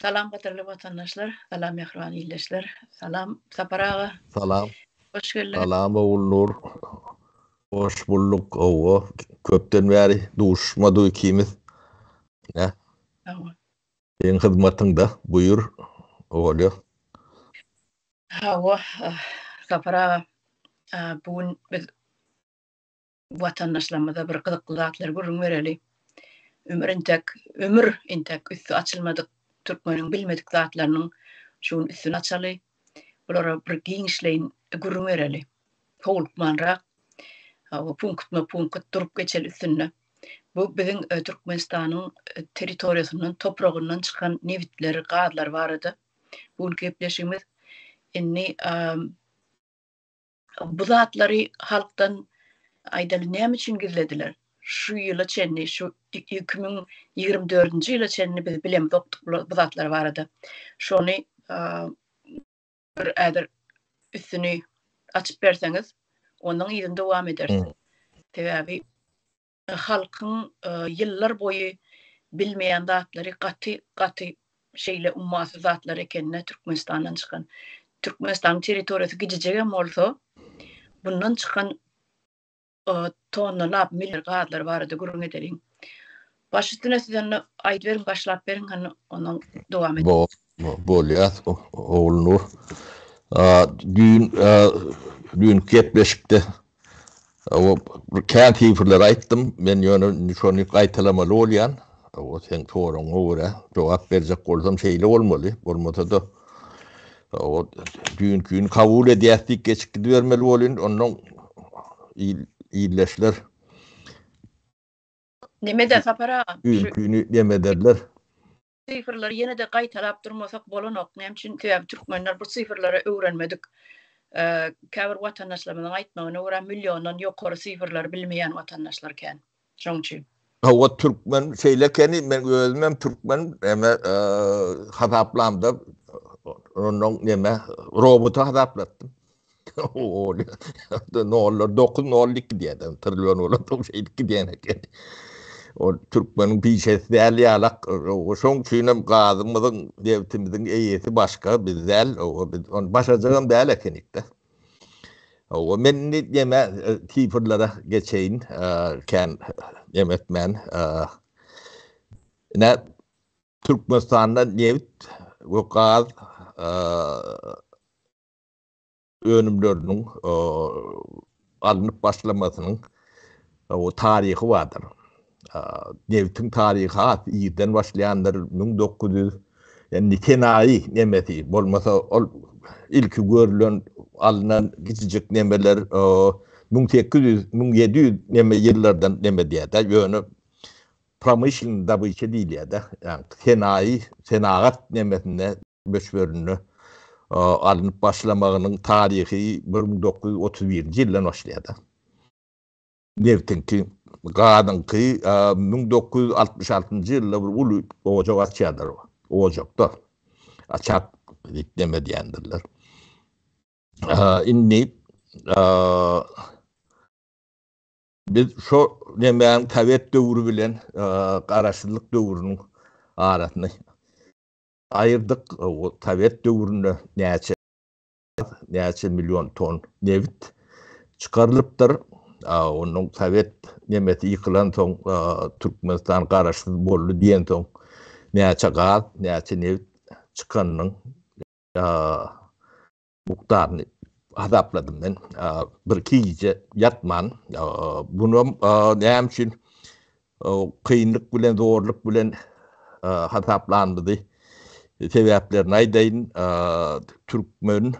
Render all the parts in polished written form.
Salam gadyrly watandaşlar, salam mähriban ildeşler. Salam Sapar aga. Salam. Hoş geldiňiz. Salam Ogulnur. Hoş bulduk. Owa, köpden bäri duşuşmadyk ikimiz. Ne? Hawa. Seň hyzmatyňda, buýur, Ogulýa. Hawa, Sapar aga, bu gün biz watandaşlarymyza bir gyzykly zatlary gürrüň bereli. Ömür intek, ömür intek üsti açylmadyk türkmeniň bilmedik zatlarynyň şu gün üstüni açaly. Bulara bir giňişleýin gürrüň bereli. Howlukmanrak, punktma-punkt durup geçeli üstünde. Bu biziň e, Türkmenistanyň e, territoriýasyndan, topragyndan çykan nebitler, gazlar barada bu günki gepleşigimiz. Indi Bu zatlary halkdan aýdaly näme üçin gizlediler? Şu ýyla çenli, şu 2024-nji ýyla çenli biz bilemzokdyk bu zatlar barada. Şony bir häzir üstüni açyp berseňiz, ondan yzyny dowam ederis. Sebäbi halkyň ýyllar boýy bilmeýän zatlary gaty gaty şeýle ummasyz zatlar ekende Türkmenistandan çykan. Türkmenistanyň territoriýasy gijijegem bolsa, bundan çykan tonnalap million gazlar barada gürrüň edeliň. Baş üstüne siz onda aýdyberiň, başlap beriň, hany ondan dowam ederis. Bolýar, Ogulnur. Düýn düýnki gepleşikde O kän sifrleri aýtdym. Men ýöne indi şony gaýtalamaly bolýan. O seň soragyňa görä jogap berjek bolsam şeýle bolmaly. Bolmasa-da o düýnkini kabul edýäs diýip geçip gidibermeli bolýan. Ondan ildeşler Nemede Sapar aga? Düýnkini neme ederler. Sifrleri ýene-de gaýtalap durmasak bolanok. Näme üçin? Sebäbi türkmenler bu sifrlere öwrenmedik. Käbir watandaşlarymyzyň aýtmagyna görä milliondan ýokary sifrleri bilmeýän watandaşlar kän. Şoň üçin. Hawa türkmen şeýle ekeni men özümem türkmen neme hasaplamda ondan neme robota hasaplatdym. Nollar 9 nol dik gidýär. Trillion bolan soň şeýdip gidýän eken. O türkmeniň pişesi däl ýalak. Şoň üçin hem gazymyzyň, nebitimiziň eýesi başga biz däl. O biz ony başarjagam däl ekenik-de. O men indi neme sifrlere geçeýin, kän neme etmän. Ine Türkmenistanda nebit we gaz önümleriniň alnyp başlamasynyň taryhy bardyr. Nebitiň taryhy has irden başlaýandyr, 1900 indi senaýy nemesi bolmasa ol ilki görülen alnan kiçijik nemeler 1800, 1700 neme ýyllardan neme diýýär-de, ýöne promyşlennyý dobyça diýilýär-de, ýagny senaýy, senagat nemesinde möçberinde alnyp başlamagynyň taryhy 1931-nji ýyldan başlaýar-da. Nebtiňki, gazyňky 1966-njy ýylda bir uly ojak açýarlar. Ojakda açak diýip neme diýendirler. Indi biz şo nemäň sowet döwri bilen garaşsyzlyk döwrüniň arasyny Aýyrdyk, sowet döwründe näçe näçe million ton nebit çykarylypdyr. Onuň sowet nemesi ýykylansoň, Türkmenistan garaşsyz boldy diýensoň, näçe gaz, näçe nebit çykanynyň mukdaryny hasapladym men. Birki gije ýatman. Bunam näme üçin kynlyk bilen, zorluk bilen hasaplanymyzy sebäplerini aýdaýyn. Türkmen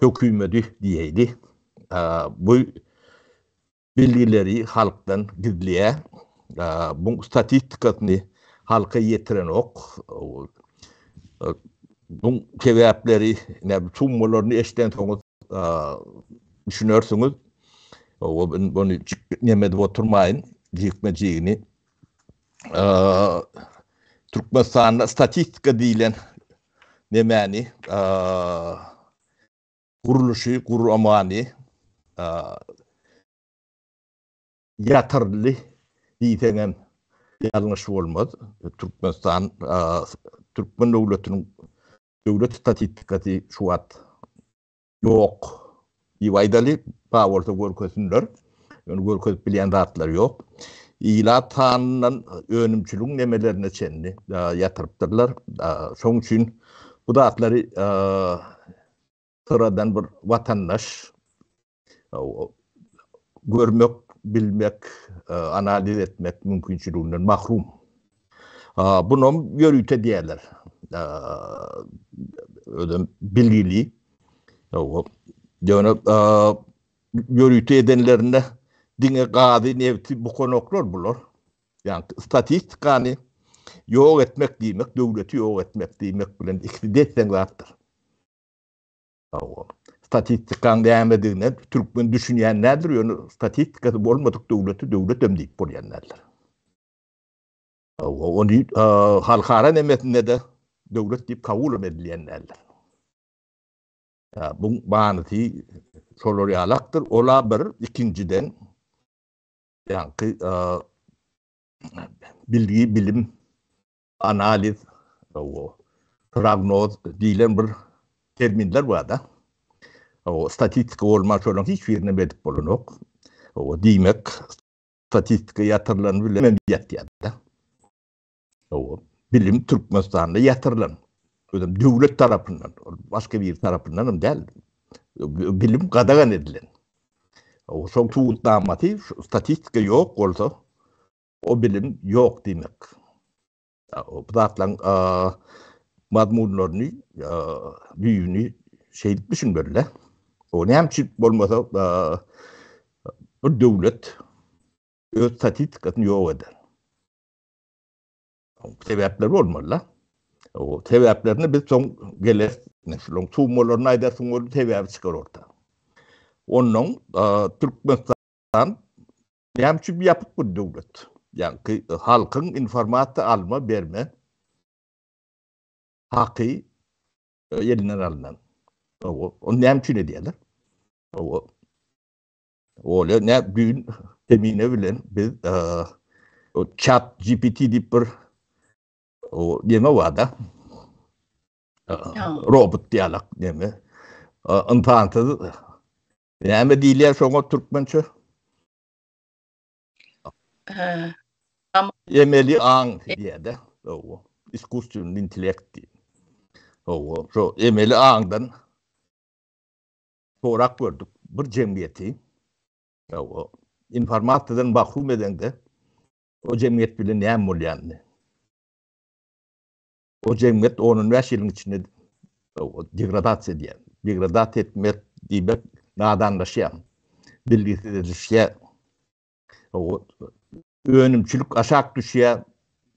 hökümeti diýeýli. Bu bilgileri halkdan gizleýär. Bu statistikasyny halka ýetirenok. Bu sebäpleri, näme summalaryny eşidensoňyz düşünersiňiz. Bunu neme edip oturmaýyn, jikme-jigini. Türkmenistanda statistika diýlen nemäni gurluşy, guramany ýatyryldy diýseňem. ýalňyş bolmaz. Türkmenistan türkmen döwletiniň döwlet statistikasy şu wagt ýok diýip aýdaly, bar bolsa görkezsinler. Ýöne görkezip bilýän zatlary ýok. Ilat sanyndan önümçiligiň nemelerine çenli ýatyrypdyrlar. Şonuň üçin bu zatlary syradan bir watandaş görmek, bilmek, analiz etmek mümkinçiliginden mahrum. Bunam ýörite diýerler. Özem bilgili. Ýöne ýörite edenlerinde diňe gazy, nebti bukanoklar bular. Ýagny statistikany ýok etmek diýmek, döwleti ýok etmek diýmek bilen ikisi des-deň zatdyr. Statistikaň nämedigine türkmen düşünýän däldir, ýöne statistikasy bolmadyk döwleti döwletem diýip bolýan däldir. Ony halkara nemesinde-de döwlet diýip kabul hem edilýän däldir. Bu manysy şolar ýalakdyr. Ola bir, ikinjiden ýaňky bilgi, bilim, analiz, prognoz diýlen bir terminler bar-da. Statistika bolman şolaryň hiç birini edip bolanok. Diýmek, statistika ýatyrylan bilen hem ýatýar-da. Bilim Türkmenistanda ýatyrylan. Özem döwlet tarapyndan, başga biri tarapyndan hem däl. Bilim gadagan edilen. Şoň subutnamasy statistika ýok bolsa, o bilim ýok diýmek. Bu zatlaryň mazmunlaryny, düýbüni şeýdip düşünmeli-de. O näme üçin bolmasa bir döwlet öz statistikasyny ýok eder. Sebäpleri bolmaly-da. O sebäplerini biz soň geler, şularyň summalaryny aýdarsyň ol sebäbi çykar orta. Ondan Türkmenistan näme üçin ýapyk bir döwlet? Ýagny halkyň informasiýa alma, berme haky elinden alnan. Ony näme üçin edýärler? Olýa nä düýn Emine bilen biz chat GPT diýip bir o neme bar-da. Robot diýalak neme. Ynsansyz näme diýilýär şoňa türkmençe? Emeli aň diýýär-de. Hawa. Iskusstwennyý intellekt diýip. Hawa, şo emeli aňdan sorap gördük bir jemgyýeti informasiýadan mahrum edeňde o jemgyýet bilen näme bolýanyny. O jemgyýet on-on bäş ýylyň içinde degradasiýa edýär. Degradasiýa etmek diýmek nadanlaşýar, bilgisizleşýär. Önümçilik aşak düşýär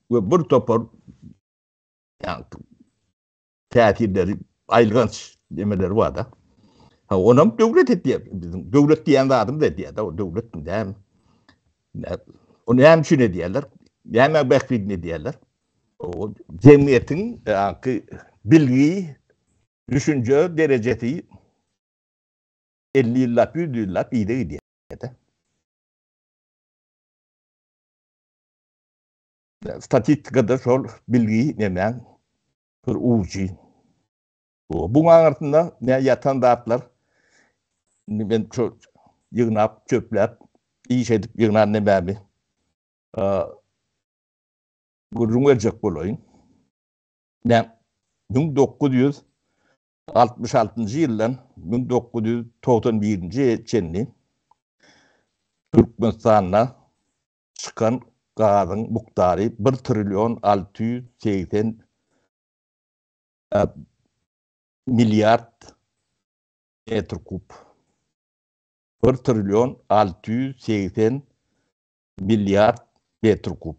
we bir topar täsirleri aýylganç nemeleri bar-da. Ha, onam döwlet edýär. Biziň döwlet diýen zadymyz edýär-de, o döwletmi dälmi? O näme üçin edýärler? Näme bähbidini edýärler? O jemgyýetiň ýaňky bilgi, düşünje derejesi 50 ýyllap, 100 ýyllap yza gidýär-de. Statistikada şol bilgi nemäň bir ujy. Bu aňyrsynda ne ýatan zatlar indi men şu ýygnap, çöpläp, iş edip ýygnan nemämi gürrüň berjek bolaýyn. Nä 1966-njy ýyldan 1991-nji çenli Türkmenistanda çykan gazyň mukdary bir trillion 680 milliard metr kub. Bir trillion 680 milliard metr kub.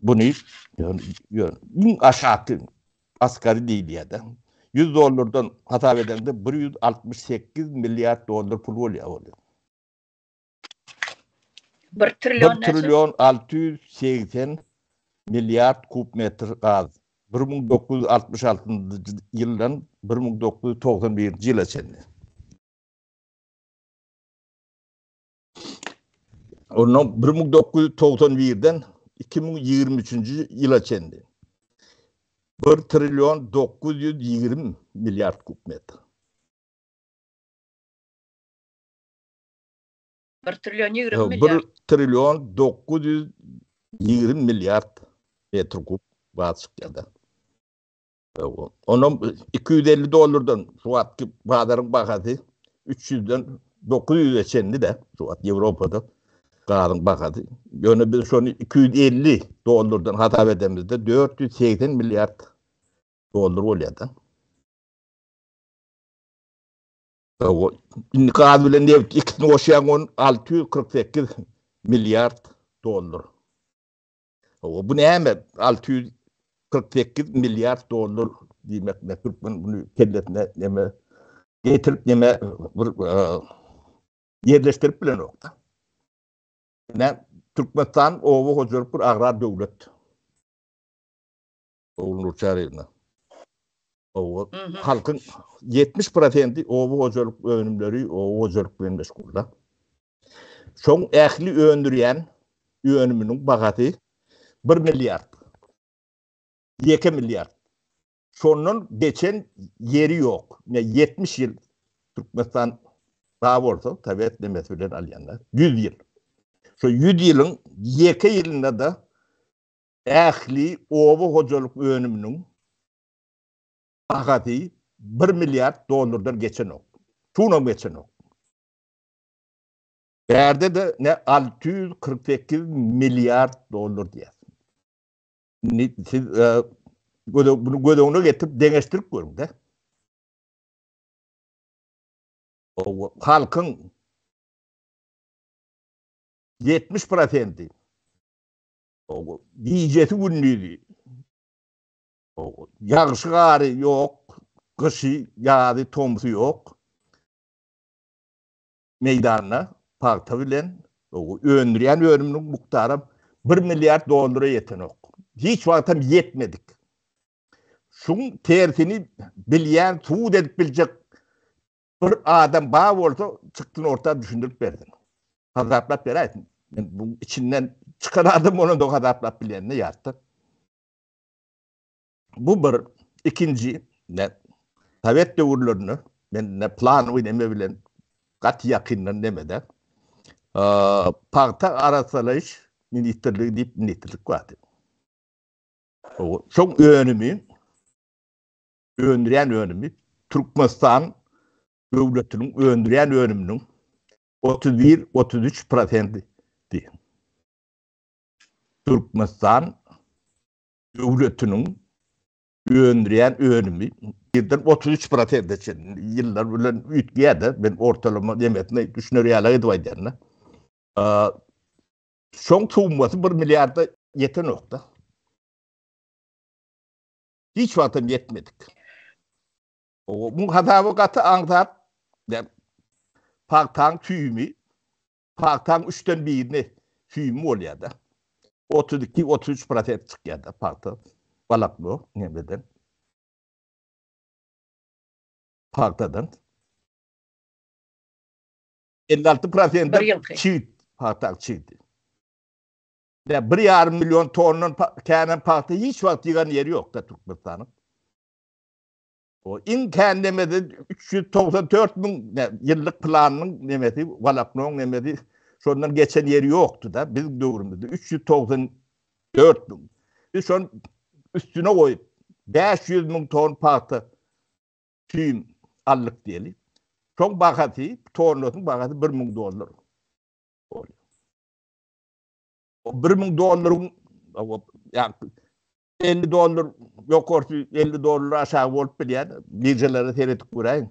Buny iň aşaky asgary diýilýär-de. 100 dollardan hasap edeňde 168 milliard dollar pul bolýar ol. 1 trillion 1 trillion 680 milliard kub metr gaz. 1966-njy ýyldan 1991-nji ýyla çenli. Ondan 1991-den 2023-nji ýyla çenli 1 trillion 920 milliard kub metr. 1 trillion 20 milliard. 1 trillion 920 milliard metr kub gaz çykýar-da. Onam 250 dollardan şu wagtky bazaryň bahasy 300-den 900-e çenli-de şu wagt Ýewropada gazyň bahasy. Ýöne biz şony 250 dollardan hasap edemizde 480 milliard dollar bolýar-da. Indi gaz bilen nebit ikisini goşýaň on 648 milliard dollar. Bu näme? 648 milliard dollar diýmek ne türkmen bunu kellesine neme getirip neme bir ýerleşdirip bilenok-da. Ne Türkmenistan oba hojalyk bir agrar döwlet. Ogulnur Çaryýewna. Oba halkyň 70 prosenti oba hojalyk önümleri, oba hojalyk bilen meşgulda. Şoň ähli öndürýän önüminiň bahasy 1 milliard. Ýeke milliard. Şondan geçen ýeri ýok. Ne 70 ýyl Türkmenistan bar bolsa, sowet nemesi bilen alýanlar 100 ýyl. Şo 100 ýylyň ýeke ýylynda-da ähli oba hojalyk önüminiň bahasy 1 milliard dollardan geçenok. Şunam geçenok. Bärde-de ne 648 milliard dollar diýýär. Indi siz e, bunu göz öňüne getirip deňeşdirip görüň-de. Halkyň 70 prosenti gijesi gündizi ýagşy gary ýok, gyşy, ýazy, tomsy ýok. Meýdanda pagta bilen öndürýän önüminiň mukdaram 1 milliard dollara ýetenok. Hiç wagtam ýetmedik. Şuň tersini bilýän, subut edip biljek Bir adam bar bolsa çyksyn orta düşündirip bersin. Hasaplap beräýsin. Men bu içinden çykan adam bolanda hasaplap bilýänini ýatda. Bu bir ikinji ne Sowet döwürlerinde men ne planowy neme bilen gaty ýakyndan nemede pagta arassalaýyş ministrligi diýip ministrlik bardy. Şoň önümi öndürýän önümi Türkmenistan döwletiniň öndürýän önüminiň 31-33 prosenti. Türkmenistan döwletiniň öndürýän önümi birden 33 prosente çenli ýyllar bilen üýtgeýär-de, men ortalama demesine düşüner ýaly edip aýdýan-da. Şoň summasy 1 milliarda ýetenok-da. Hiç wagtam ýetmedik. Muň hasaby gaty aňsat. Pagtaň tüýümi, pagtaň üçden birini tüýümi bolýar-da. 32-33 prosent çykýar-da pagta balakly nemeden. Pagtadan. 56 prosenti çigit, pagtaň çigidi. Ýa bir ýarym million tondan känem pagta hiç wagt ýygan ýeri ýok-da Türkmenistanyň. O iň kän nemesi 394 müň ýyllyk planynyň nemesi, walaknoň nemesi şondan geçen ýeri ýokdy-da biziň döwrümizde 394 müň. Biz şony üstüne goýup 500 müň ton pagta süýüm aldyk diýeli. Şoň bahasy, tonnasynyň bahasy 1000 dollar bolýar. 1000 dollaryň 50 dollar ýokarsy 50 dollar aşagy bolup bilýär. Biržalara seredip göräýiň.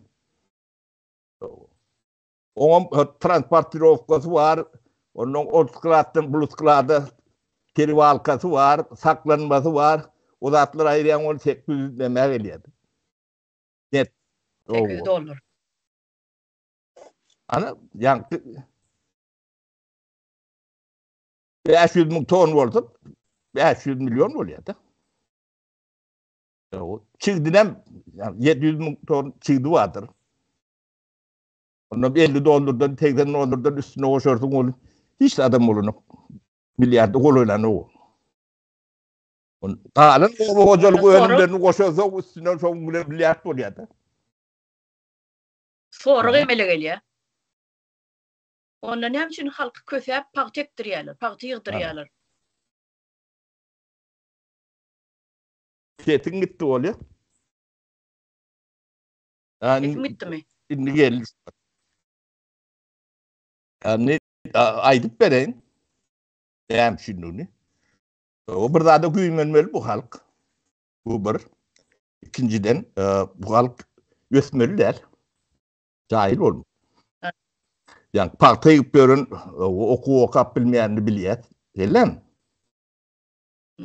Oňam transportirowkasy bar. Ondan ol skladdan bu sklada periwalkasy bar, saklanmasy bar. O zatlar aýyrýaň ol 800 nämä gelýär. Net. 800 dollar. Ana, ýaňky 500 müň ton bolsa 500 milyon bolýar-da. Çigdinem 700 müň ton çigdi bardyr. Ondan 50 dollardan 80 dollardan üstüne goşarsyň ol. Hiç zadam bolanok. Milliarda golaýlanok. Galan oba hojalyk önümlerini goşansoň üstünden şoň bilen milliard bolýar-da. Sorag emele gelýär. Onda näme üçin halky kösäp pagta ekdirýärler, pagta ýygdyrýarlar? Sesiň gitdi bolýa. Sesim gitdimi? Indi geldi. Indi aýdyp bereýin. Näme üçindigini. O bir zada güýmenmeli bu halk. Bu bir. Ikinjiden bu halk ösmeli däl. Jaýyl bolmaly. Ýa pagta ýygyp ýören okuw okap bilmeýänini bilýär. Hellem.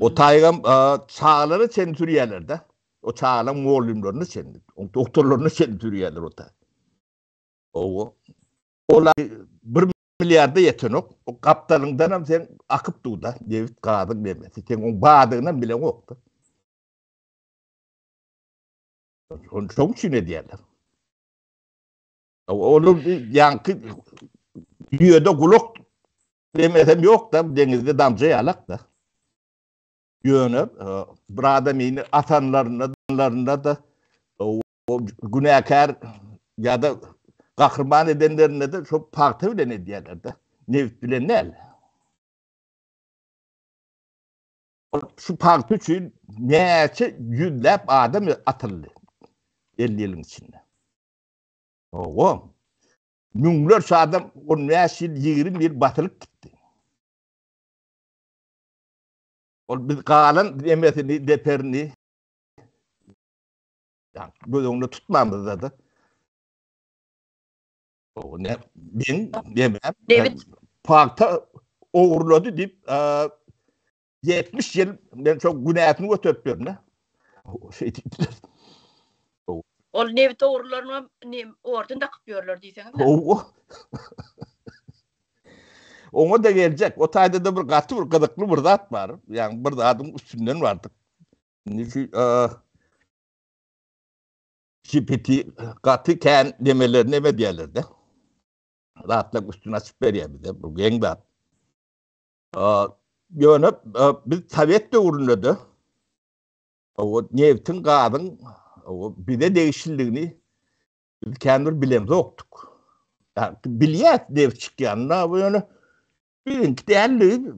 O taýgam çagalara çenli sürýärler-de. O çagalaryň mugallymlaryna çenli, oň doktorlaryna çenli sürýärler o taý. Owa. Olar bir milliarda ýetenok. O gapdalyňdanam sen akyp dur-da, nebit, gazyň nemesi. Sen oň badygynam bileňok-da. Şoň üçin edýärler. Olar ýaňky düýede gulak demesem ýok-da, deňizde damja ýalak-da. Ýöne bir adamyny atanlarynda-da günäkär ýa-da gahryman edenlerinde-de şo pagta bilen edýärler-de, nebit bilen däl. Şu pagta üçin näçe ýüzläp adam atyldy 50 ýylyň içinde. Owa. Müňlerçe adam 15 ýyl, 20 ýyl basylyp gitdi. Ol biz galan demesini, deperini göz öňünde tutmamyzda da. O ne men demem. Pagta ogurlady diýip, 70 ýyl men şo günäsini göterip ýörün. Şeý diýdiler. Ol nebit ogurlaryny hem orden dakyp ýörler diýseňiz. Hawa. Oňa da geljek. O taýda-da bir gaty bir gyzykly bir zat bar. Ýagny bir zadyň üstünden bardyk. Indi şu GPT gaty kän nemeleri neme diýerler-de. Zatlaryň üstüni açyp berýär bize. Bu geň zat. Ýöne biz sowet döwründe-de o nebtiň, gazyň bize degişliligini biz kän bir bilemzokdyk. Bilýäs neft çykýanyny, ýöne biziňki däldigi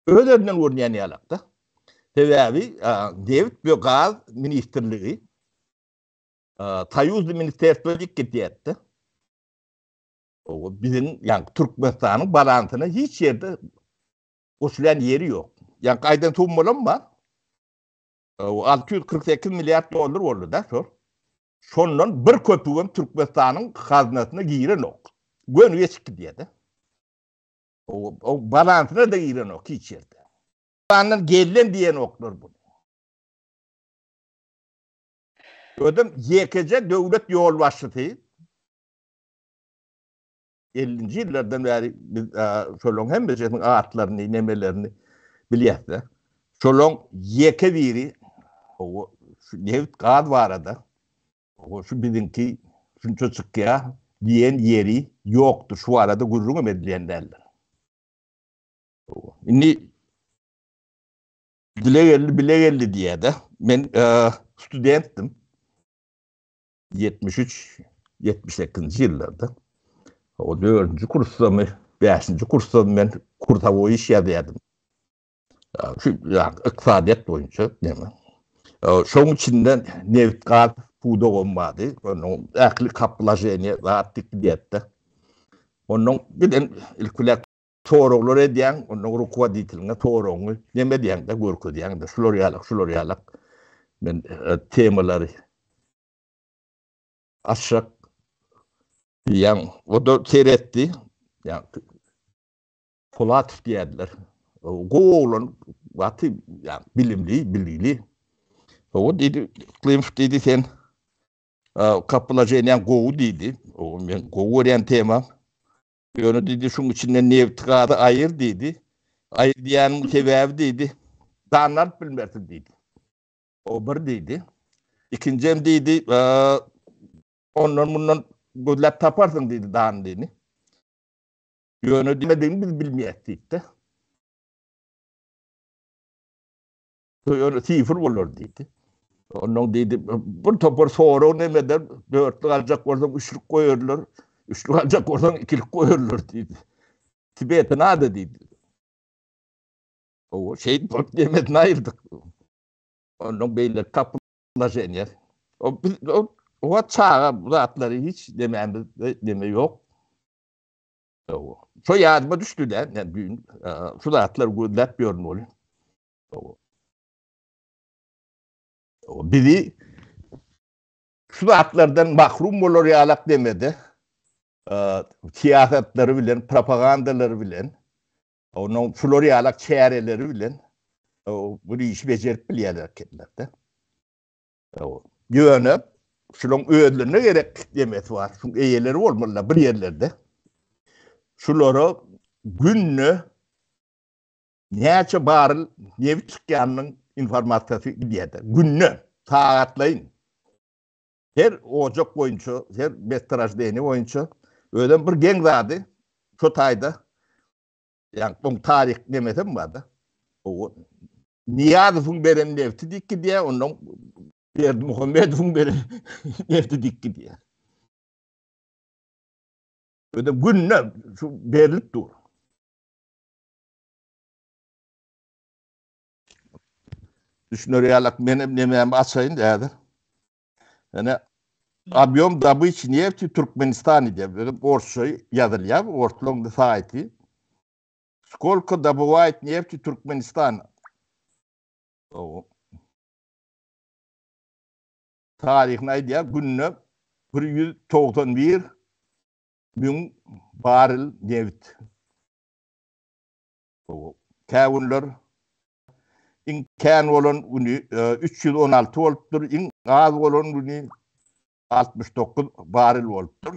öz-özünden görünýän ýalakda. Sebäbi nebit we gaz ministrligi Soýuzly ministerstwo diýip gidýärdi. O biziň, ýagny Türkmenistanyň balansyna hiç ýerde goşulýan ýeri ýok. Ýagny aýdan summalam bar. 648 milliard dollar boldy-da şol. Şondan bir köpügem Türkmenistanyň hazynasyna girenok. Göni geçip gidýär-de. O balansyna da girenok hiç ýerde. Andan gelen diýenoklar bunu. Özem ýekeje döwlet ýolbaşçysy 50-nji ýyllardan bäri biz şolaryň hemmesiniň atlaryny, nemelerini bilýäs-de. Şolaryň ýeke biri o şu nebit gaz barada o şu biziňki şunça çykýar diýen ýeri ýokdur. Şu barada gürrüňem edilýän däldir. Indi dile geldi, bile geldi diýýär-de. Men studentdim. 73, 78-nji ýyllarda. O dördünji kursdamy, bäşinji kursdamy men kursowoý iş ýazýardym. Şu ykdysadyýet boýunça näme. Şoň içinde nebit gaz pudagam bardy. Onuň ähli kaplaşeniýe zat diýip gidýärdi. Ondan giden ilki bilen soraglar edýäň, ondan rukovoditeliňe soragyňy neme edýäň-de, görkezýäň-de, şular ýalak, şular ýalak men temalary açjak diýýäň. O-da seretdi. Ýa Polatow diýerdiler. Gowy oglan, gaty ýa bilimli, bilgili. Hawa diýdi, Klimow diýdi, sen kapylaženiýaň gowy diýdi. O men gowy görýän temam. Ýöne diýdi, şuň içinden nebti gazy aýyr diýdi. Aýyr diýýäniň sebäbi diýdi, danyny alyp bilmersiň diýdi. O bir diýdi. Ikinjem diýdi, ondan mundan gözläp taparsyň diýdi danyny. Ýöne diýmedigini biz bilmeýäs diýipdi. Ýöne sifr bolar diýdi. Ondan diýdi, bir topar sorag nemeden dörtlük aljak bolsaň üçlük goýarlar, üçlük aljak bolsaň ikilik goýarlar diýdi. Tibete nada diýdi. O şeýdip bolup demesini aýyrdyk. Ondan beýle taplaşenýär. O biz o o çaga bu zatlary hiç demämiz deme ýok. Şo ýadyma düşdi de, men düýn şu zatlary gözläp ýörün ol. Bizi şu zatlardan mahrum bolar ýalak demede, syýasatlary bilen, propagandalary bilen, onuň şular ýalak çäreleri bilen bu işi bejerip bilýärler ekenler-de. Ýöne şularyň özlerine gerek demesi bar. Şuň eýeleri bolmalylar bir ýerlerde. Şulara günde näçe barrel nebit çykýanynyň informasiýasy gidýär. Günde, sagatlaýyn. Her ojak boýunça, her mestorojdeniýe boýunça özem bir geň zady şo taýda Ýa oň taryh nemesem barda. O Niýazowyň beren nefti diýip gidýär, ondan Berdimuhamedowyň beren nefti diýip gidýär. Öde günde şu berlip dur. Düşüner ýalak men nemämi açaýyn häzir. Ýöne Obýom dobyçi nefti Türkmenistany diýip, özi orsça ýazylýar, orslaryň saýty. Skolko dobywaýet nefti Türkmenistan? Taryhyny aýdýar, günde 191 müň barrel nebit. Kä günler Iň kän bolan güni 316 bolupdyr, iň az bolan güni 69 barrel bolupdyr.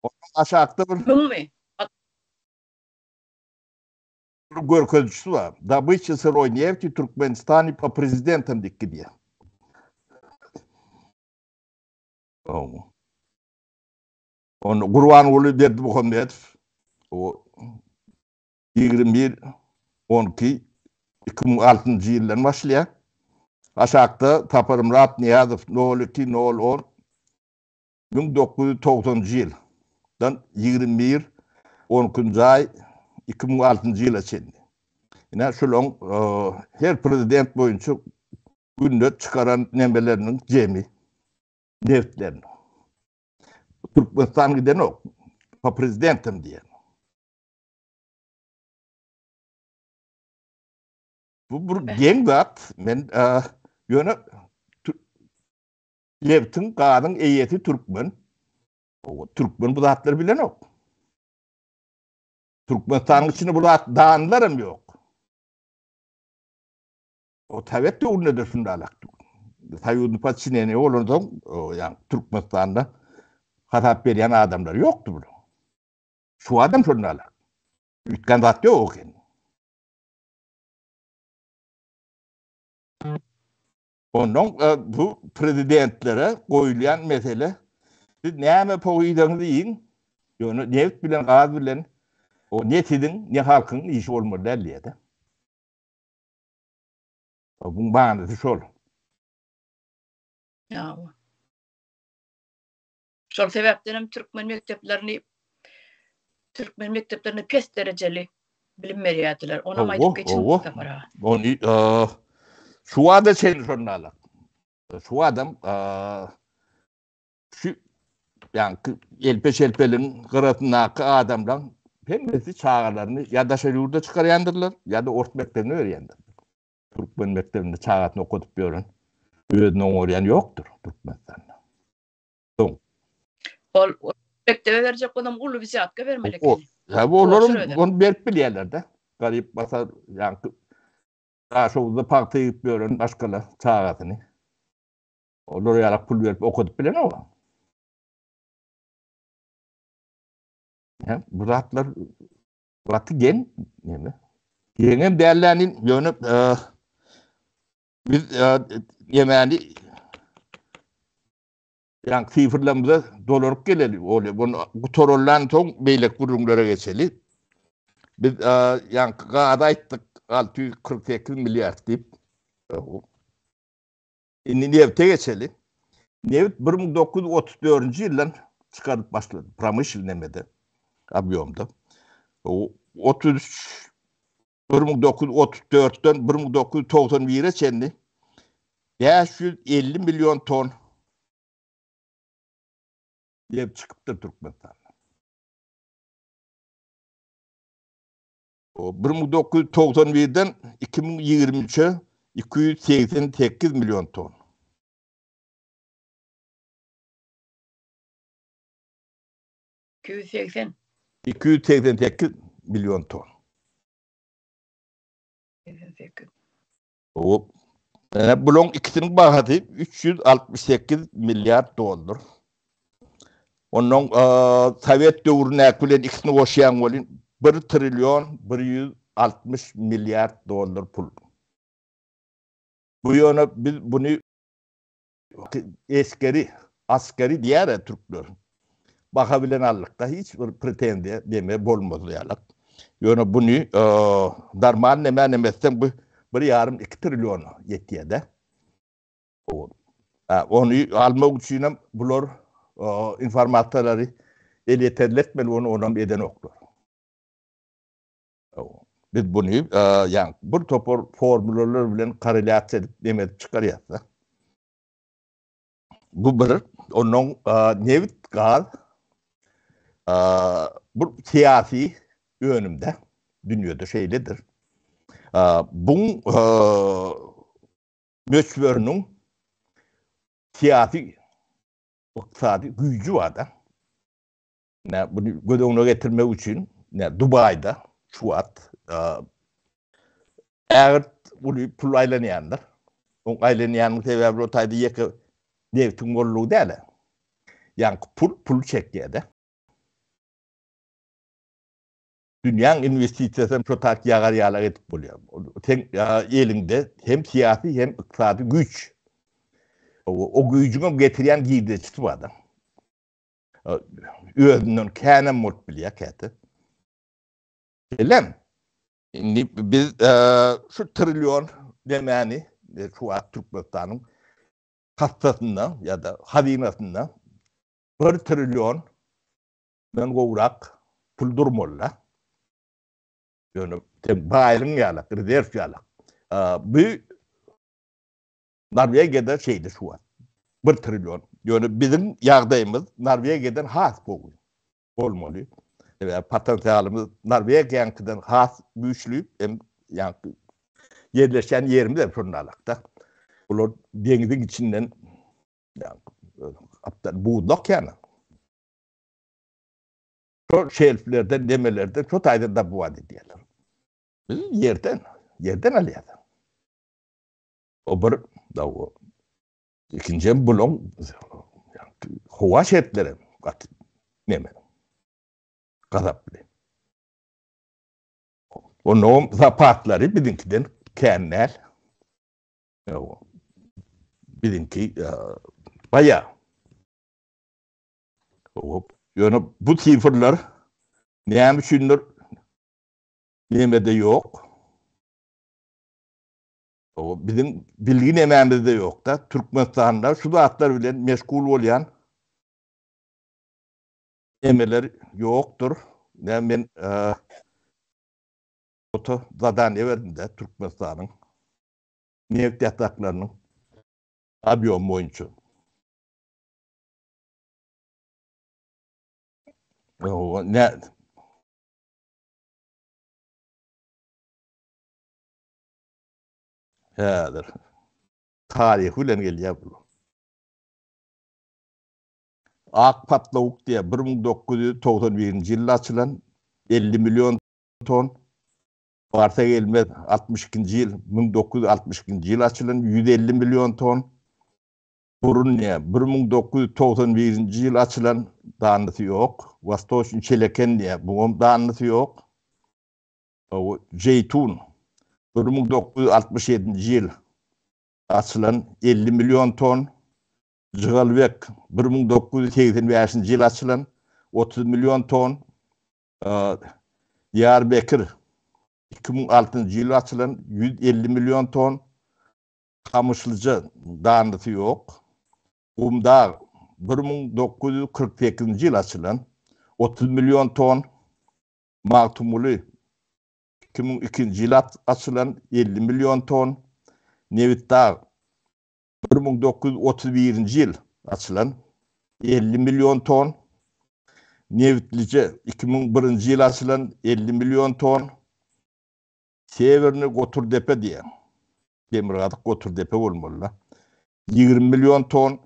Onuň aşakda bir Müňmi? Bir görkezijisi bar. Dobyça syroý nefti Türkmenistany po prezidentam diýip gidýär. Onu Gurbanguly Berdimuhamedow o 21 12 2006-njy ýyldan başlaýar. Aşakda Saparmyrat Nyýazow 02 0 10 1990-njy ýyldan 21 12-nji aý 2006-njy ýyla çenli. Ine şulaň her prezident boýunça günde çykaran nemeleriniň jemi nebitleriniň. Türkmenistan gidenok. Po prezidentam diýen. Bu bir geň zat. Men ýöne nebtiň, gazyň eýesi türkmen. Türkmen bu zatlary bilenok. Türkmenistanyň içinde bu zat danlar hem ýok. O Sowet döwründe de şundalak. Soýuzny podçineniýe bolansoň, ýa Türkmenistanda hasap berýän adamlar ýokdy bular. Şu adam şundalak. Üýtgän zat ýok eken. Ondan e, bu prezidentlere goýulýan mesele siz näme pogydaňyzy iýiň, ýöne nebit bilen gaz bilen o ne siziň, ne halkyň işi bolmaly däl diýýär-de. Buň manysy şol. Ýa. Şol sebäpden hem türkmen mekdeplerini türkmen mekdeplerinde pes derejeli bilim berýärdiler. Onam aýdyp geçiň Sapar aga. Ony şu wada çenli şonda alak. Şu adam şu ýaňky elpe-şelpeliň gyrasyndaky adamlaň hemmesi çagalaryny ýa daşary ýurda çykarýandyrlar, ýa-da ors mekdebine berýändirler. Türkmen mekdebinde çagasyny okadyp ýören, özüni oňarýan ýokdur Türkmenistanda. Soň. Ol mekdebe berjek bolsam uly wzýatka bermeli eken. Hä, olaram ony berip bilýärler-de. Garyp basar, ýaňky Daşoguzda pagta ýygyp ýören maşgala çagasyny. Olar ýalak pul berip okadyp bilenok. Hä, bu zatlar gaty geň, neme? Geňem dällänin, ýöne biz ýemäni. Ýaňky sifrlerimize dolaryp geleli. Ol bunu gutaryldan soň beýleki gürrüňlere geçeli. Biz ýaňky gazy aýtdyk 648 milliard diýip. Indi nebte geçeli. Nebit 1934-nji ýyldan çykaryp başlady. Promyşl nemede, obýomda. 33 1934-den 1991-e çenli 550 million ton neft çykypdyr Türkmenistanda. O 1991-den 2023-e 288 million ton. 280. 288 million ton. 88. Hop. Ene bulaň ikisiniň bahasy 368 milliard dollar. Ondan sowet döwründäki bilen ikisini goşýaň welin 1 trillion 160 milliard dollar pul. Bu ýöne biz buny Esgeri, asgeri diýer-ä türkler. Baha bilen aldykda hiç bir pretenziýa neme bolmaz ýalak. Ýöne buny normal neme neme etseň bu bir ýarym iki trilliona ýetýär-de. Ony almak üçinem bular informasiýalary elýeterli etmeli, ony onam edenoklar. Biz buny ýa bir topar formulalar bilen korrelýasiýa edip neme edip çykarýas-da. Bu bir, ondan nebit, gaz bu syýasy önümde dünýede şeýledir. Buň möçberiniň syýasy ykdysady güýji bar-da. Nä buny göz öňüne getirmek üçin, nä Dubaýda şu wagt ägirt uly pul aýlanýandyr. Oň aýlanýanyň sebäbi o taýda ýeke nebtiň bollugy däl. Ýaňky pul pul çekýär-de. Dünýäň inwestisiýasy hem şo tak ýagar ýalak edip bolýar. Seň eliňde hem syýasy hem ykdysady güýç. O güýjüň hem getirýän girdejisi bar-da. Özünden känem bolup bilýär käte. Elem. Indi biz şu trillion demäni şu wagt Türkmenistanyň kassasynda ýa-da hazynasynda 1 trillion dan gowrak pul durmaly-da. Ýöne sen baýlygyň ýalak, rezerw ýalak. Bu Norwegiýada şeýle şu wagt. Bir trillion. Ýöne biziň ýagdaýymyz Norwegiýadan has gowy bolmaly. Sebäbi potensialymyz Norwegiýaňkydan has güýçli, hem ýaňky ýerleşýän ýerimiz hem şonda alakda. Bular deňziň içinden ýaňky buzlak ýany. Şol şelflerden, demelerden şo taýdan dabuwat edýärler. Biz ýerden, ýerden alýarys. O bir, o ikinji hem bulaň howa şertleri gaty neme gazaply. Onuň zapatlary biziňkiden kän däl. Biziňki baýa. Ýöne bu sifrler näme üçindir nemede ýok. Biziň bilgi nemämizde ýokda. Türkmenistanda şu zatlar bilen meşgul bolýan nemeler ýokdur. Näme men ota zadaniýe berdim-de Türkmenistanyň neft ýataklarynyň obýomy boýunça. Ne Häzir. Taryhy bilen gelýär bu. Ak patlawuk diýýär, 1991-nji ýylda açylan, 50 million ton. Barsa gelmez, 62-nji ýyl, 1962-nji ýyl açylan, 150 million ton. Burun diýýär, 1991-nji ýyl açylan, danysy ýok. Wostoçnyý Çeleken diýýär, buňam danysy ýok. Jeýtun, 1967-nji ýyl açylan 50 million ton. Jygalybek 1985-nji ýyl açylan 30 million ton. Diýarbekir 2006-njy ýyl açylan 150 million ton. Gamyşlyja danlysy ýok. Gumdag 1948-nji ýyl açylan 30 million ton. Magtymguly 2002-nji ýyl açylan 50 million ton. Nebitdag 1931-nji ýyl açylan 50 million ton. Nebitlije 2001-nji ýyl açylan 50 million ton. Sewernyý Goturdepe diýýär. Demirgazyk Goturdepe bolmaly-da. 20 million ton.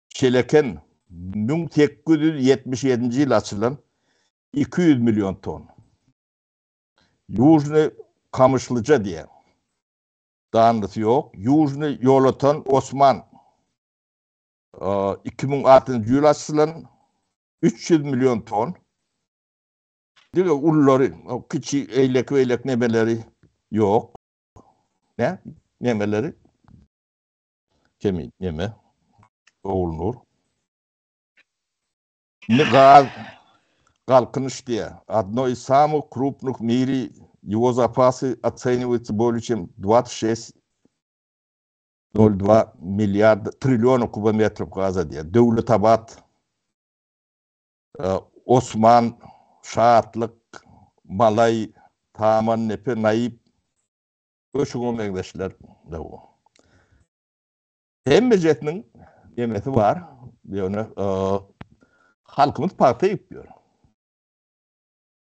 Çeleken 1877-nji ýyl açylan 200 million ton. Ýužnyý Kamyşlyja diýýär. Danlysy ýok. Ýužnyý Ýolöten Osman 2006-njy ýyl açylan 300 million ton. Diňe ululary, kiçi eýleki-beýleki nemeleri ýok. Ne? Nemeleri? Kemi neme? Ogulnur. Indi gaz Galkynyş diýýär. Одно из самых крупных в мире, его запасы оцениваются более чем 26,02 milliarda trilliona kubometrов gaza diýýär. Döwletabat, Osman, Şatlyk, Malaý, Tamandepe, Naýyp we şuňa meňzeşler. Hemmejesiniň nemesi bar, ýöne halkymyz pagta egip ýör.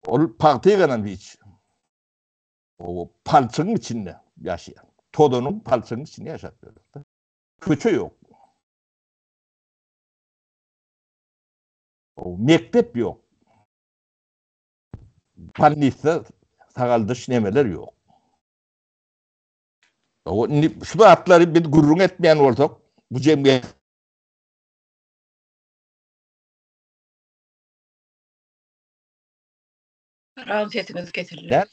Ol pagta egenem hiç. O palçygyň içinde ýaşaýar. Tozanyň palçygyň içinde ýaşap ýör. Köçe ýok. Mekdep ýok. Bolnisa sagaldyş nemeler ýok. Indi şu zatlary biz gürrüň etmeýän bolsak, bu jemgyýet Ram sesiňiz kesildi.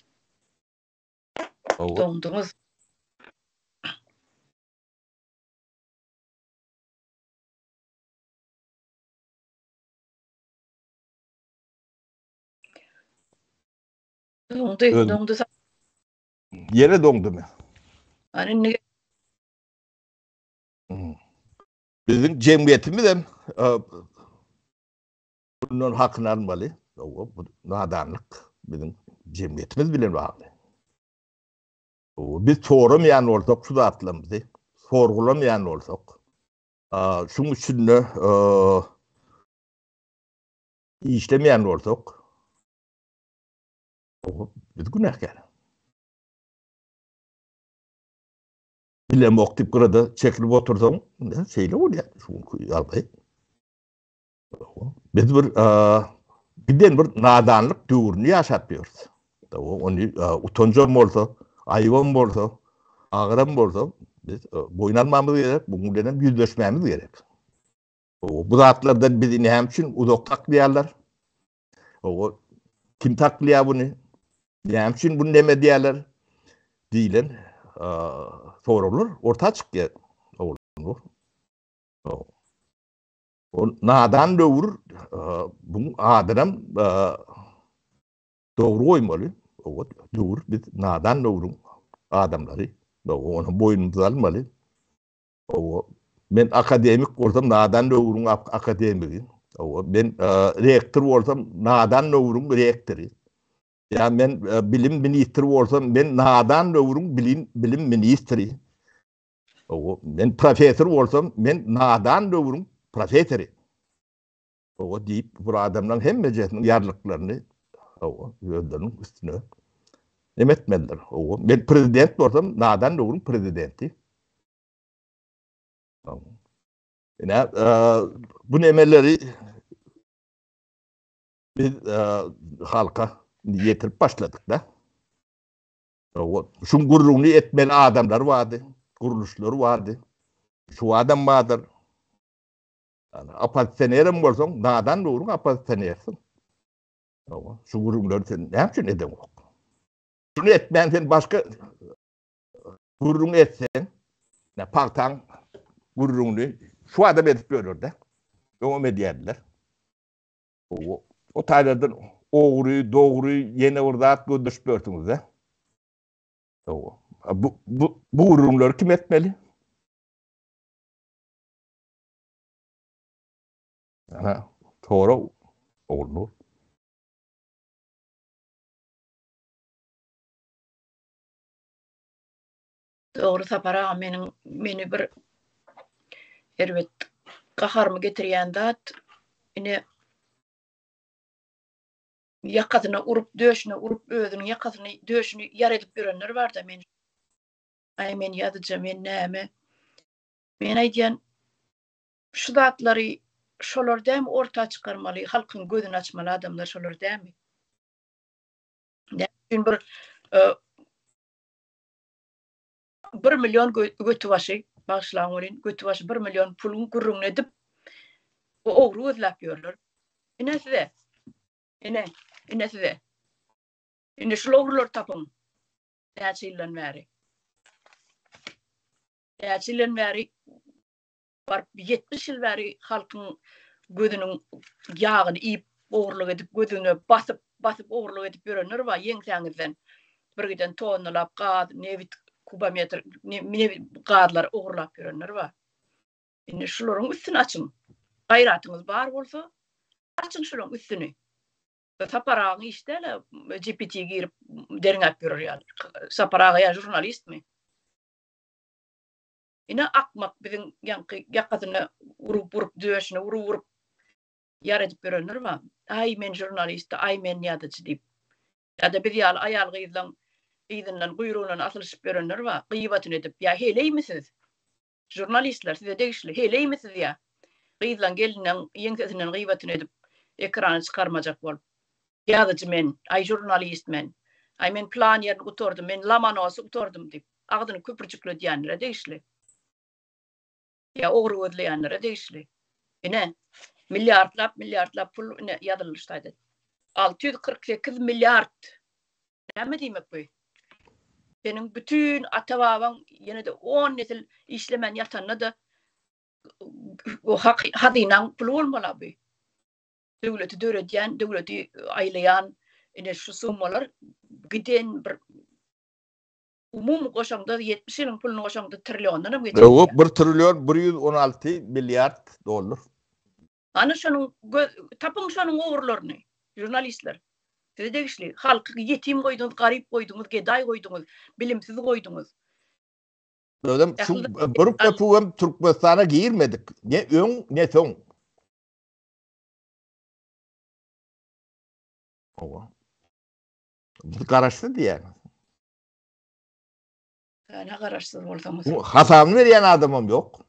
Doňduňyz. Doňdy, doňdy. Ýene doňdumy? Ana indi Biziň jemgyýetimiz hem bundan hakyny almaly. Bu nadanlyk biziň jemgyýetimiz bilen bagly. Biz soramaýan bolsak şu zatlarymyzy, sorgulamaýan bolsak, şuň üstünde işlemeýän bolsak, biz günäkär. Bilemok diýip gyrada çekilip otursaň, şeýle bolýar şu günki ýagdaý. Biz bir giden bir nadanlyk döwrüni ýaşap ýörüs. Ony utanjam bolsa, aýybam bolsa, agyram bolsa biz boýun almamyz gerek, bunuň bilen hem ýüzleşmämiz gerek. Bu zatlardan bizi näme üçin uzak saklaýarlar? Kim saklaýar buny? Näme üçin bunu neme edýärler? diýlen soraglar orta çykýar. O nadan döwür bu adynam dogry goýmaly. O döwür biz nadan döwrüň adamlary. Ony boýnumyza almaly. O men akademik bolsam nadan döwrüň akademigi. O men rektor bolsam nadan döwrüň rektory. Ýa men bilim ministri bolsam men nadan döwrüň bilim bilim ministri. O men professor bolsam men nadan döwrüň professory. O diýip bu adamlaryň hemmejesiniň ýarlyklaryny o özleriniň üstüne neme etmelidir. O men prezident bolsam nadan döwrüň prezidenti. Ine, bu nemeleri biz halka ýetirip başladyk da. Şuň gürrüňini etmeli adamlar bardy, gurluşlar bardy. Şu adam bardyr. Yani oppozisionerem bolsaň, nadan dogruň oppozisionersiň. Şu gürrüňleri sen näme üçin edeňok? Şuny etmän sen başga gürrüň etseň, ne pagtaň gürrüňini. Şu adam edip ýörler-de. Öňem edýärdiler. O, o taýlardan ogry, dogry, ýene bir zat gözleşip ýörsüňiz-de. Bu, bu, bu gürrüňleri kim etmeli? Ana, sorag Ogulnur. Dogry Sapar aga meniň meni bir erbet gaharymy getirýän zat ine ýakasyna urup döşüne urup özüniň ýakasyny döşüni ýara edip ýörenler barda men aý men ýazyjy men näme men aýdýan şu zatlary şolar dämi orta çykarmaly halkyň gözüni açmaly adamlar şolar dämi näme üçin bir e, Bir million götübaşy, bagyşlaň welin, götübaşy bir million puluň gürrüňini edip, ogry gözläp ýörler. Ine size. Ine, ine size. Indi şul ogrulary tapyň. Näçe ýyldan bäri. Näçe ýyldan bäri Baryp 70 ýyl bäri halkyň gözüniň ýagyny iýip, ogurlyk edip, gözüne basyp, basyp ogurlyk edip ýörenler bar ýeňsäňizden. Bir giden tonnalap gaz, nebit, kubometr, nebit, gazlary ogurlap ýörenler bar. Indi şularyň üstüni açyň. Gaýratyňyz bar bolsa, açyň şularyň üstüni. Sapar agaň işi däl-ä, GPT girip derňäp ýörer ýaly. Sapar aga ýa žurnalistmi? Ine akmak biziň ýaňky ýakasyna urup urup döşüne urup urup ýar edip ýörenler bar. Aý men žurnalist, aý men ýazyjy diýip. Ýa-da biz ýaly aýal gyzlaň yzyndan guýrugyndan asylyşyp ýörenler bar. Gyýbatyny edip. Ýa heleými siz? Žurnalistler size degişli. Heleými siz ýa? Gyzlaň gelinleň ýeňsesinden gyýbatyny edip ekrana çykarmajak bolup. Ýazyjy men, aý žurnalist men, aý men plan ýerini gutardym, men Lomonosy gutardym diýip, agzyny köpürjikledýänlere degişli. Ýa ogry gözleýänlere degişli. Ine, milliardlap, milliardlap pul ine ýazyldy şu taýda. 648 milliard. Näme diýmek bu? Seniň bütin ata-babaň ýene-de 10 nesil işlemän ýatanda-da o hazynaň puly bolmaly bu. Döwleti döredýän, döwleti aýlaýan ine şu summalar giden bir umumy goşaňda 70 ýylyň puluny goşaňda trilliondan hem geçer. Ýok, 1 trillion 116 milliard dollar. Ana şonuň tapyň şonuň ugurlaryny žurnalistler. Size degişli. Halky ýetim goýduňyz, garyp goýduňyz, gedaý goýduňyz, bilimsiz goýduňyz. Özem şu bir köpügem Türkmenistana girmedik. Ne öň, ne soň. Owa. Biz garaşsyz diýýäňiz. Näme garaşsyz bolsaňyz? Hasabyny berýän adamam ýok.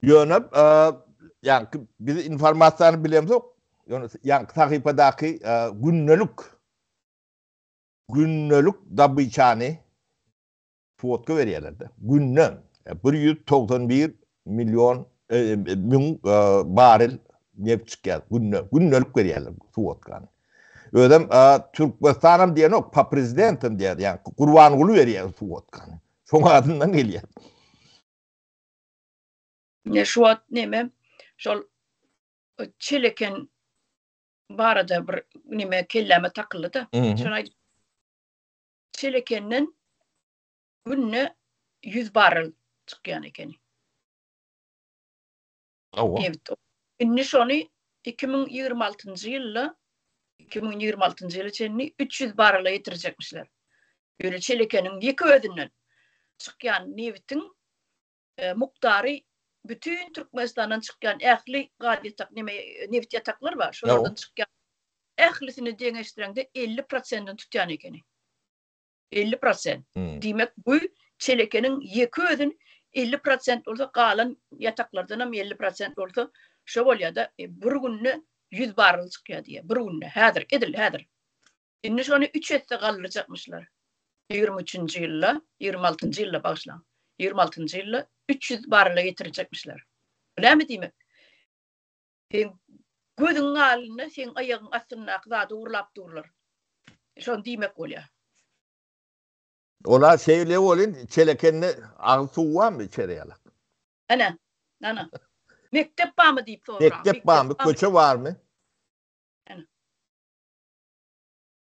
Ýöne, ýaňky biz informasiýany bilemzok. Ýöne ýaňky sahypadaky gündelik gündelik dobyçany Swotka berýärler-de. Günde 191 million müň barel neft çykýar günde. Gündelik berýärler swotkany. Özem Türkmenistanam diýenok, pa prezidentam diýýär. Ýagny Gurbanguly berýär swotkany. Şoň adyndan gelýär. Ne şu wagt neme şol Çeleken barada bir neme kelläme takyldy-da. Şony aýdyp Çelekenden günde 100 barrel çykýan ekeni. Hawa. Nebit. Indi şony 2026-njy ýylda 2026-njy ýyla çenli 300 barrele ýetirjekmişler. Ýöne Çelekeniň ýeke özünden çykýan nebitiň e, mukdary bütin Türkmenistandan çykýan ähli gaz ýatak, neme nebit ýataklar bar, şolardan çykýan ählisini deňeşdireňde 50 prosentini tutýan ekeni. 50 prosent. Hmm. Diýmek bu Çelekeniň ýeke özün 50 prosent bolsa galan ýataklardan hem 50 prosent bolsa şo bolýar-da e, bir günde 100 barrel çykýar diýýär. Bir günde häzir edil häzir. Indi şony üç esse galdyrjakmyşlar. 23-nji ýylda, 26-njy ýylda bagyşlaň. 26-njy ýylda 300 barrele getirjekmişler. Bu näme diýmek? Seň gözüň alnynda seň aýagyň astyndaky zady ogurlap durlar. Şony diýmek bolýar. Ola şeýle welin Çelekende agyz suwy barmy içer ýalak? Ana, ana. Mekdep barmy diýip soraň. Mekdep barmy, köçe barmy? Ana.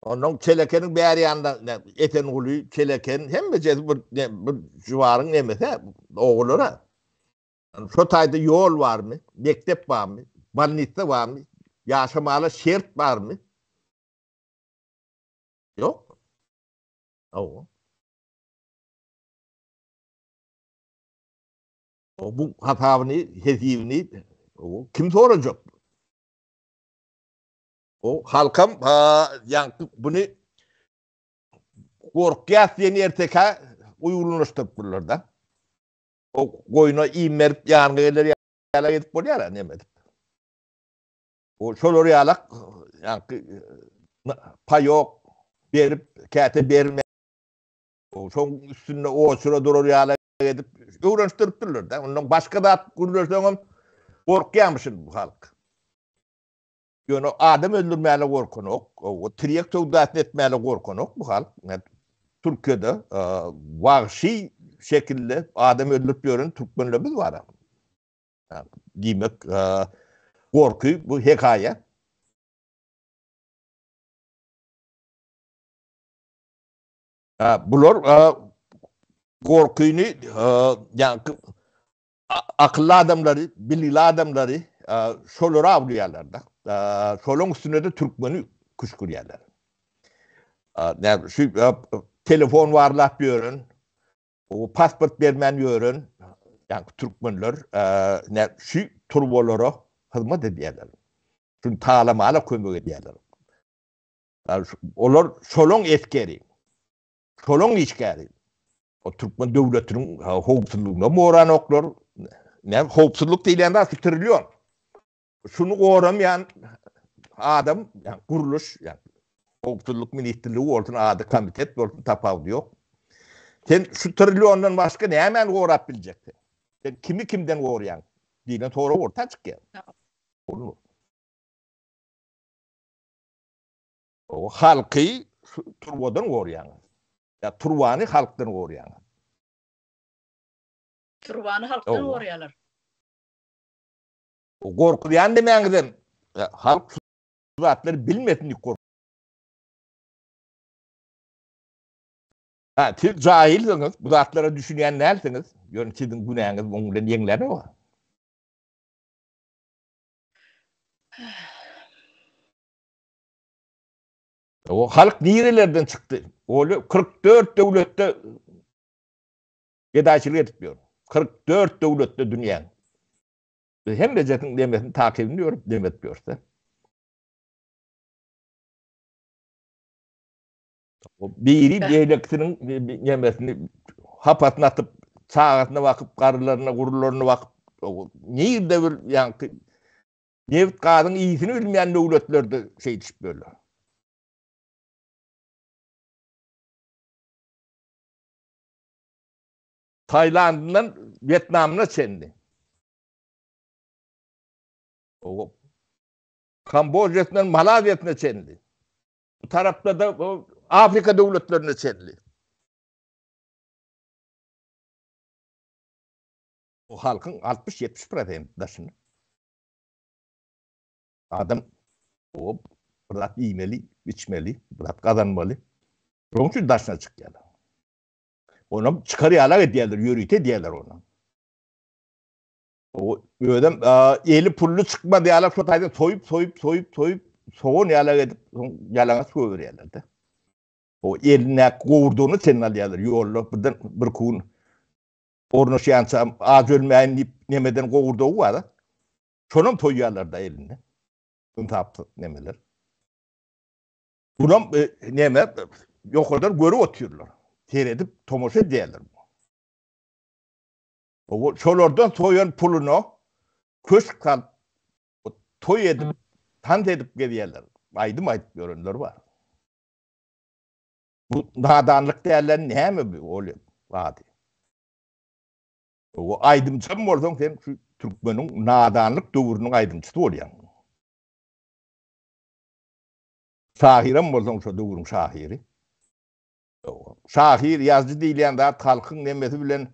Ondan Çelekeniň bäri ýanynda Esenguly, Çeleken hemmejesi bir bir juwaryň nemesi ogullary. Şo taýda ýol barmy, mekdep barmy, bolnitsa barmy, ýaşamala şert barmy? Ýok. Hawa. Bu hasabyny, hesibini kim sorajak? O halkam ýaňky buny gorkýas diýen ertekä uýgunlaşdyrypdyrlar-da. O goýna iým berip ýanyňa geler ýalak edip bolýar-a neme edip. O şolar ýalak ýaňky paýok berip, käte berme. Şoň üstünde oçura durar ýalak edip öwrenişdiripdirler-de. Ondan başga zat gürleseňem gorkýarmyşyn bu halk. Ýöne adam öldürmäne gorkanok, o tirýek söwdasyny etmäne gorkanok bu halk. Türkiýede wagşy şekilde adam öldürip ýören türkmenlerimiz bar. Diýmek, gorky bu hekaýa. Bular gorkyny ýaňky akylly adamlary, bilimli adamlary şolara awlaýarlar-da. Şolaryň üstünde-de türkmeni küşgürýärler. Näme şu telefon barlap ýören, pasport bermän ýören ýaňky türkmenler näme şu turbalara hyzmat edýärler. Şuny talamana kömek edýärler. Olar şolaň esgeri. Şolaň işgäri. O türkmen döwletiniň howpsuzlygyna goranoklar. Näme howpsuzlyk diýilýän zat şu trillion. Şuny goramaýan adam, ýa gurluş, ýa howpsuzlyk ministrligi bolsun, ady komitet bolsun tapawudy ýok. Sen şu trilliondan başga nämäni gorap biljek sen? Sen kimi kimden goraýaň diýlen sorag orta çykýar. O halky turbadan goraýaňyz. Ýa turbany halkdan goraýaňyz. Turbany halkdan goraýarlar. O gorkuzýan demäňizem halk şu zatlary bilmesin diýip gork. Ha, siz jahilsiňiz, bu zatlara düşünýän dälsiňiz. Ýöne siziň günäňiz muň bilen ýeňlänok. O halk nirelerden çykdy? Ol 44 döwletde gedaýçylyk edip ýör. 44 döwletde dünýäň. Biz hemmejesiniň demesini takybini ýörüp dem edip ýörse. Biri beýlekisiniň nemesini hapasyny atyp, çagasyna bakyp, garrylaryna, gurularyna bakyp, nirde bir ýaňky Nebit gazyň ysyny bilmeýän döwletlerde şeýdişip ýörler. Taýlandyndan Wýetnamyna çenli. Kambojasyndan Malaziýasyna çenli. Bu tarapda-da Afrika döwletlerine çenli. Bu halkyň 60-70 prosenti daşynda. Adam o bir zat iýmeli, içmeli, bir zat gazanmaly. Şonuň üçin daşyna çykýarlar. Onam çykar ýalak edýärler, ýörite edýärler ony. O özem eli pully çykmaz ýalak şo taýdan soýup, soýup, soýup, soýup, sogan ýalak edip, soň ýalaňaç goýberýärler-de. O elindäki gowurdagyny çenli alýarlar ýolda birden bir kun ornaşýança aç ölmäýin diýip nemeden gowurdagy bar. Şonam toýýarlar-da elinde. Ynsapsyz nemeler. Bunam e, neme ýokardan görüp otyrlar. Seredip tomaşa edýärler. O şolardan soýan puluna köşk salyp toý edip, tans edip gezýärler. Aýdym aýdyp ýörenler bar. Bu nadanlyk dälden näme bu ol ady? O aýdymçam bolsaň sen şu türkmeniň nadanlyk döwrüniň aýdymçysy bolýaň. Şahyram bolsaň şo döwrüň şahyry. Şahyr, ýazyjy diýilýän zat halkyň nemesi bilen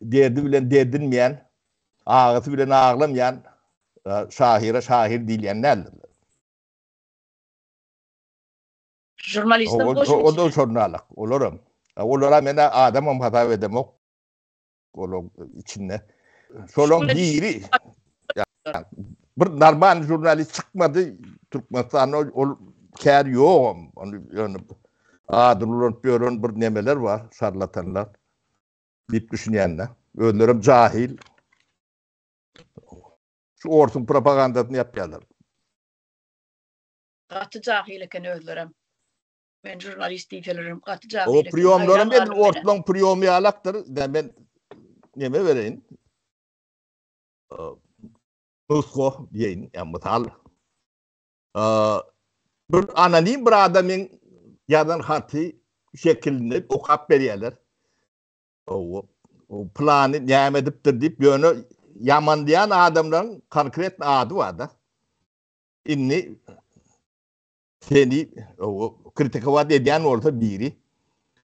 derdi bilen derdinmeýän, agysy bilen aglamýan şahyra şahyr diýilýän däldir. Žurnalistem goşup. O da žurnalak, olaram. Olara men adamam hasap edemok. Olaň içinde. Şolaň biri bir normal žurnalist çykmady Türkmenistanda ol kär ýogam. Ony ýöne adyny ulanyp ýören bir nemeler bar, şarlatanlar diýip düşünýän-de. Özlerem jahil. Şu orsuň propagandasyny ýapýarlar. Gaty jahil eken özlerem. Men žurnalist diýselerem gaty jahil eken. O priýomlaram edil orslaň priýomy ýalakdyr. Men neme bereýin? Nusga diýeýin, ýa mysal. Bir anonim bir adamyň ýazan haty şekilinde okap berýärler. O plany näme edipdir diýip, ýöne ýamanlaýan adamlaryň konkretny ady bar-da. Indi seni kritikowat edýän bolsa biri,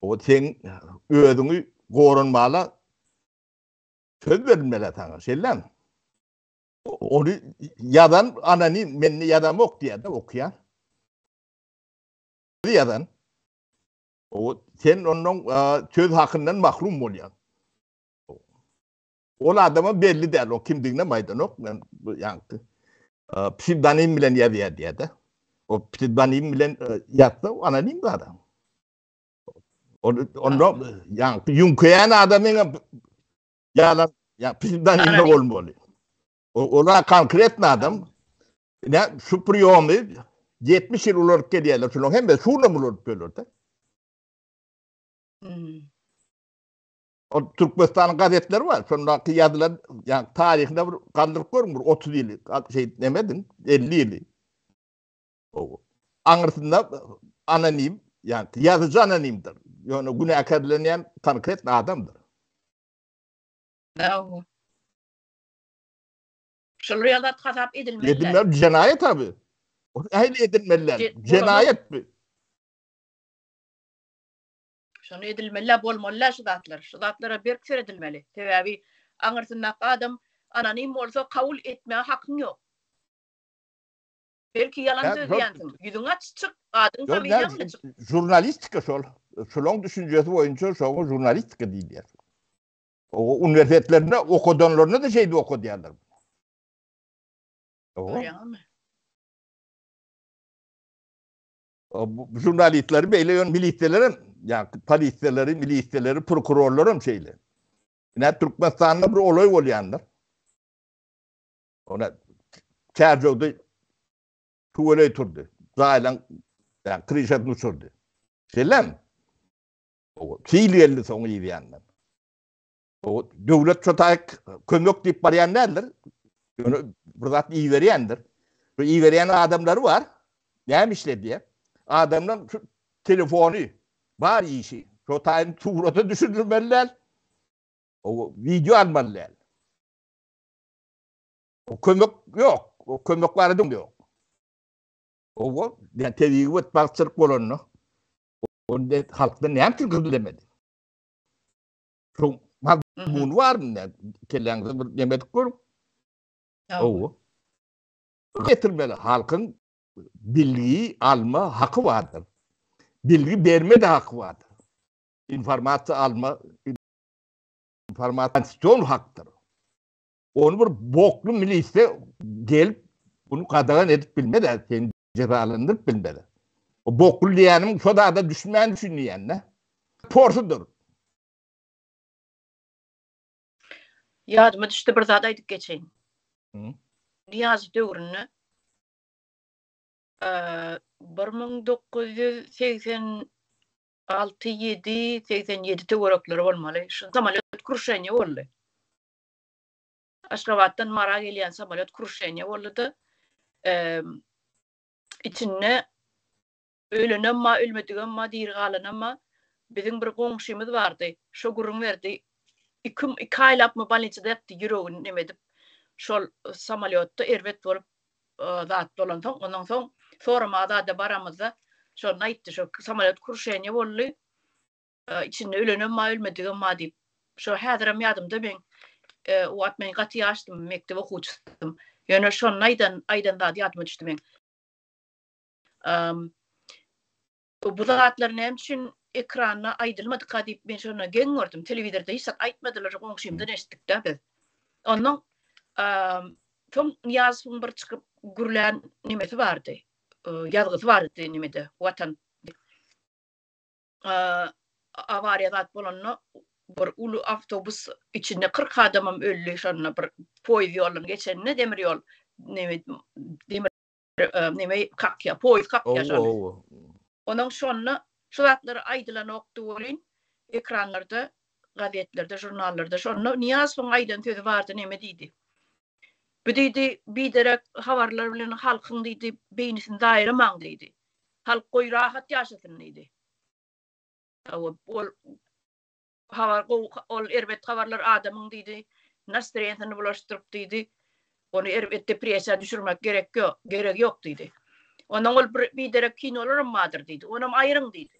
o seň özüňi goranmala söz berilmeli saňa, şeýlemi? Ony ýazan anonim, men ýazamok diýýär-de, okýan. Ýazan. O sen ondan söz hakyndan mahrum bolýaň. Ol adama belli däl, o kimdiginem aýdanok. Men bu ýaňky psevdonim bilen ýazýar diýýär-de. O psevdonim bilen ýazsa, o anonim adam. Onda ýaňky ýüňkeýän adamyň ýalan, ýa psevdonimde bolmaly. Ola konkretny adam. Ne şu priýomy 70 ýyl ulanyp gelýärler. Şularyň hemmesi şunam ulanyp gelýär-de. Hmm. Ol Türkmenistanyň gazetleri bar. Şondaky ýazylan, ýa taryhyna bir galdyryp görüň bir 30 ýyly, şey neme ediň, 50 ýyly. O aňyrsynda anonim, ýa ýazyjy anonimdir. Ýöne günäkärlenýän konkret adamdyr. Hawa. Şol ýaly hasap edilmeli. Edilmeli, jenaýat abi. O nähili edilmeli? Jenaýat bu. Şony edilmeli, bolmaly şu zatlar. Şu zatlara berk seredilmeli. Sebäbi aňyrsyndaky adam anonim bolsa kabul etmäge hakyň ýok. Belki ýalan sözleýänsiň. Ýüzüňi aç çyk, adyň familiýaň bilen çyk. Žurnalistika şol. Şolaň düşünjesi boýunça şoňa žurnalistika diýilýär. O uniwersitetlerinde okadanlaryna da şeýdip okadýarlar. Görýäňmi? Žurnalistleri beýle ýön milisiýalar hem, ýa polisiýalary, milisiýalary, prokurorlar hem şeýle. Ine Türkmenistanda bir olaý bolýandyr. Ona Çärjewde tüweleý turdy. Jaýlaň ýa krişasyny uçurdy. Şeýlemi? Sil geldi soň yzýandan. O döwlet şo taýyk kömek diýip barýan däldir. Ýöne bir zat iberýändir. Bu iberýän adamlary bar. Näme işledýär? Adamlar şu telefony bar işi. Şo taýyn surata düşürmeli däl. O wideo almaly däl. O kömek ýok. O kömek barada ýok. O ýa tebigy betbagtçylyk bolanda onda halkdan näme üçin gizlemedi? Şu mazmuny barmy ne? Kelläňize bir neme edip görüň. Hawa. Getirmeli halkyň bilgi alma haky bardyr. Bilgi berme de haky bardyr. Informasiýa alma informasiýa konstitusion hakdyr. Ony bir bokly milise gelip bunu gadagan edip bilmez, seni jezalandyryp bilmez. O bokly diýýänim şo zada düşünmän üçin diýýän-de. Porsudyr. Ýadyma düşdi bir zat aýdyp geçeýin. Nyýazow döwründe 1986, 7, 87 töwerekleri bolmaly. Şu samolýot kruşeniýe boldy. Aşgabatdan Mara gelýän samolýot kruşeniýe boldy-da, içinde Ölenem bar, ölmedigem bar, diri galanam bar. Biziň bir goňşymyz bardy. Şo gürrüň berdi. Iki, iki aýlapmy bolnisada ýatdy, ýüregini neme edip. Şol samolýotda erbet bolup zat bolansoň, ondan soň soramaga zada baramyzda. Şonda aýtdy, şo samolýot kruşeniýe boldy. Içinde ölenem bar, ölmedigem bar diýip. Şo häzirem ýadymda meň o wagt men gaty ýaşdym, mekdep okuwçysydym. Ýöne şonda aýdan aýdan zady ýadyma düşdi meň. Bu zatlar näme üçin ekranda aýdylmadyka diýip men şonda geň gördüm. Telewizorda hiç zat aýtmadylar, goňşymdan eşitdik-de biz. Ondan soň Nyýazowyň bir çykyp gürlän nemesi bardy. Ýazgysy bardy nemede, Watan awariýa zat bolanda bir uly awtobus içinde 40 adamam öldi şonda bir poýuz ýoldan geçende demir ýol neme demir neme kakýar poýuz kakýar şony. Onuň şonda şu zatlar aýdylanokdy welin ekranlarda gazetlerde žurnallarda şonda Nyýazowyň aýdan sözi bardy neme diýdi. Bu diýdi, biderek habarlar bilen halkyň diýdi, beýnisini zaýalamaň diýdi. Halk goý rahat ýaşasyn diýdi. Hawa, ol habar gowy, ol erbet habarlar adamyň diýdi, nastroýeniýesini bulaşdyryp diýdi. Ony erbet depressiýa düşürmek gerek ýok, geregi ýok diýdi. Ondan ol bir biderek kinolaram bardyr diýdi. Onam aýryň diýdi.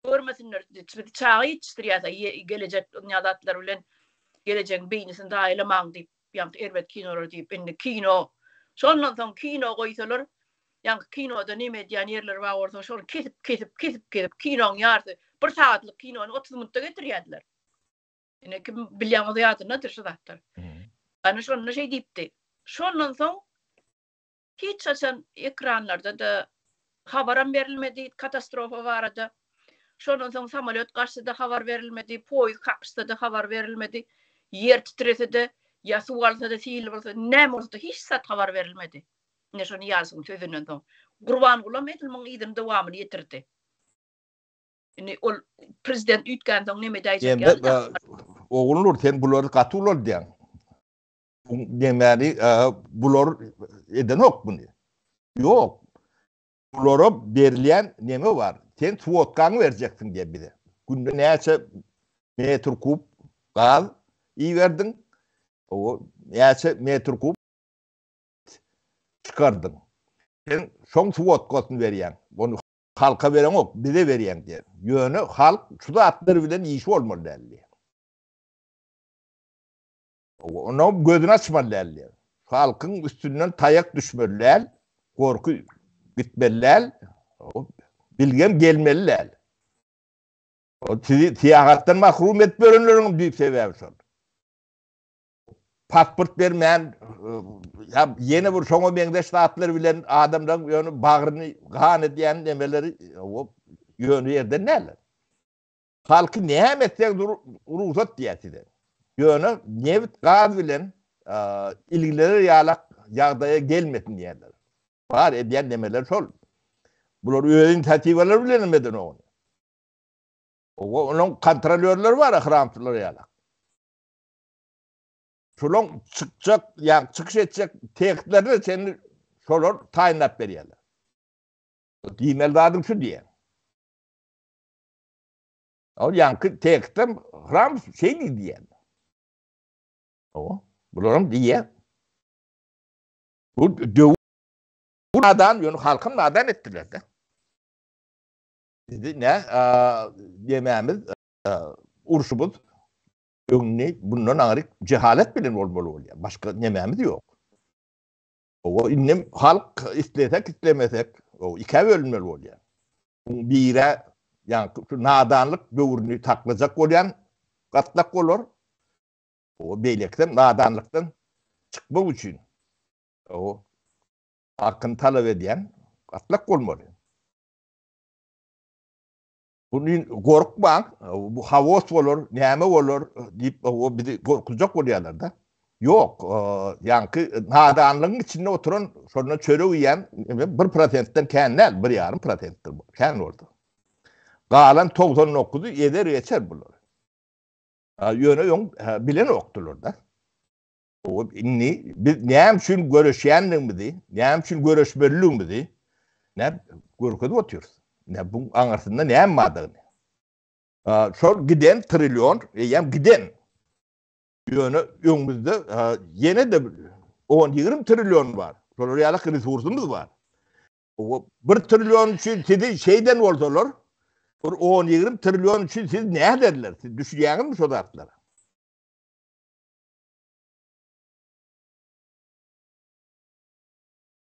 Görmesinler, biz çaga ýetişdirýäs, gelejek dünýä zatlar bilen gelejegiň beýnisini zaýalamaň diýip, ýaňky erbet kinolar diýip, indi kino, şondan soň kino goýsalar, ýaňky kinoda neme edýän ýerleri bar bolsa, şony kesip, kesip, kesip, kesip, kinoň ýarysy, bir sagatlyk kinony 30 minutda getirýärdiler. Ine kim bilýän bolsa ýadyndadyr şu zatlar. Ana şonda şeý diýipdi. Şondan soň Hiç haçan ekranlarda-da habaram berilmedi katastrofa barada. Şondan soň samolýot gaçsa-da habar berilmedi, poýuz kakyşsa-da habar berilmedi, ýer titrese-de, ýa suw alsa-da, sil bolsa, näme bolsa-da hiç zat habar berilmedi. Ine şo Nyýazowyň sözünden soň. Gurbangulam edil muň yzyny dowamyny ýetirdi. Indi ol prezident üýtgänsoň neme edäýjek ýaly. Ogulnur sen bulary gaty ulaldýaň. Demäli bular edenok muny. Ýok. Bulara berilýän neme bar. Sen swodkaňy berjeksiň diýýär bize. Günde näçe metr kub gaz iberdiň? O näçe metr kub çykardyň? Sen şoň swodkasyny berýäň. Ony halka bereňok, bize berýäň diýýär. Ýöne halk şu zatlar bilen işi bolmaly däl diýýär. Onuň gözüni açmaly däl diýýär. Halkyň üstünden taýak düşmeli däl, gorky gitmeli däl, bilgem gelmeli däl. Sizi syýahatdan mahrum edip ýörenleriň düýp sebäbi şol. Pasport bermän, ýa ýene bir şoňa meňzeş zatlar bilen adamlaryň ýöne bagryny gan edýän nemeleri ýöne ýerden däl. Halky näme etseňiz rugsat diýýär size. Ýöne nebit gaz bilen ilgilener ýalak ýagdaýa gelmesin diýýärler. Bar edýän nemeler şol. Bular öz inisiatiwalary bilen hem edenok ony. Owa onuň kontrolýorlary bar hramçylar ýalak. Şolaň çykjak ýa çykyş etjek tekstlerini çenli şolar taýynlap berýärler. Diýmeli zadyň şu diýýär. Ol ýaňky tekstem Hram şeý diýdi diýýär. O, bularam diýýär. Bu döwür nadan, ýöne halkam nadan etdiler-de. Bizi ne diýmämiz, urşumyz öňüni bundan aňryk jehalet bilen bolmaly bolýar. Başga nemämiz ýok. O indem halk islesek islemesek, o ikä bölünmeli bolýar. Biri ýaňky şu nadanlyk döwrüni saklajak bolýan gatlak bolar. O beýlekisem nadanlykdan çykmak üçin o hakyny talap edýän gatlak bolmaly. Bunu gorkmaň, bu haos bolar, näme bolar diýip o bizi gorkuzjak bolýarlar-da. Ýok, ýaňky nadanlygyň içinde oturan, şonda çörek iýen bir prosentden kän däl, bir ýarym prosentdir bu, kän bolsa. Galan 99-y ezer geçer bular. Ýöne öň bilenokdylar-da. Indi biz näme üçin göreşýändigimizi, näme üçin göreşmelidigimizi näme görkezip otyrys. Ne bu aňyrsynda näme bardygyny. Şol giden trillion eýýäm giden. Ýöne öňümizde ýene-de 10-20 trillion bar. Şolar ýaly resursymyz bar. Bir trillion üçin sizi şeýden bolsalar, bir on-ýigrimi trillion üçin siz näderler? Siz düşünýäňizmi şo zatlara?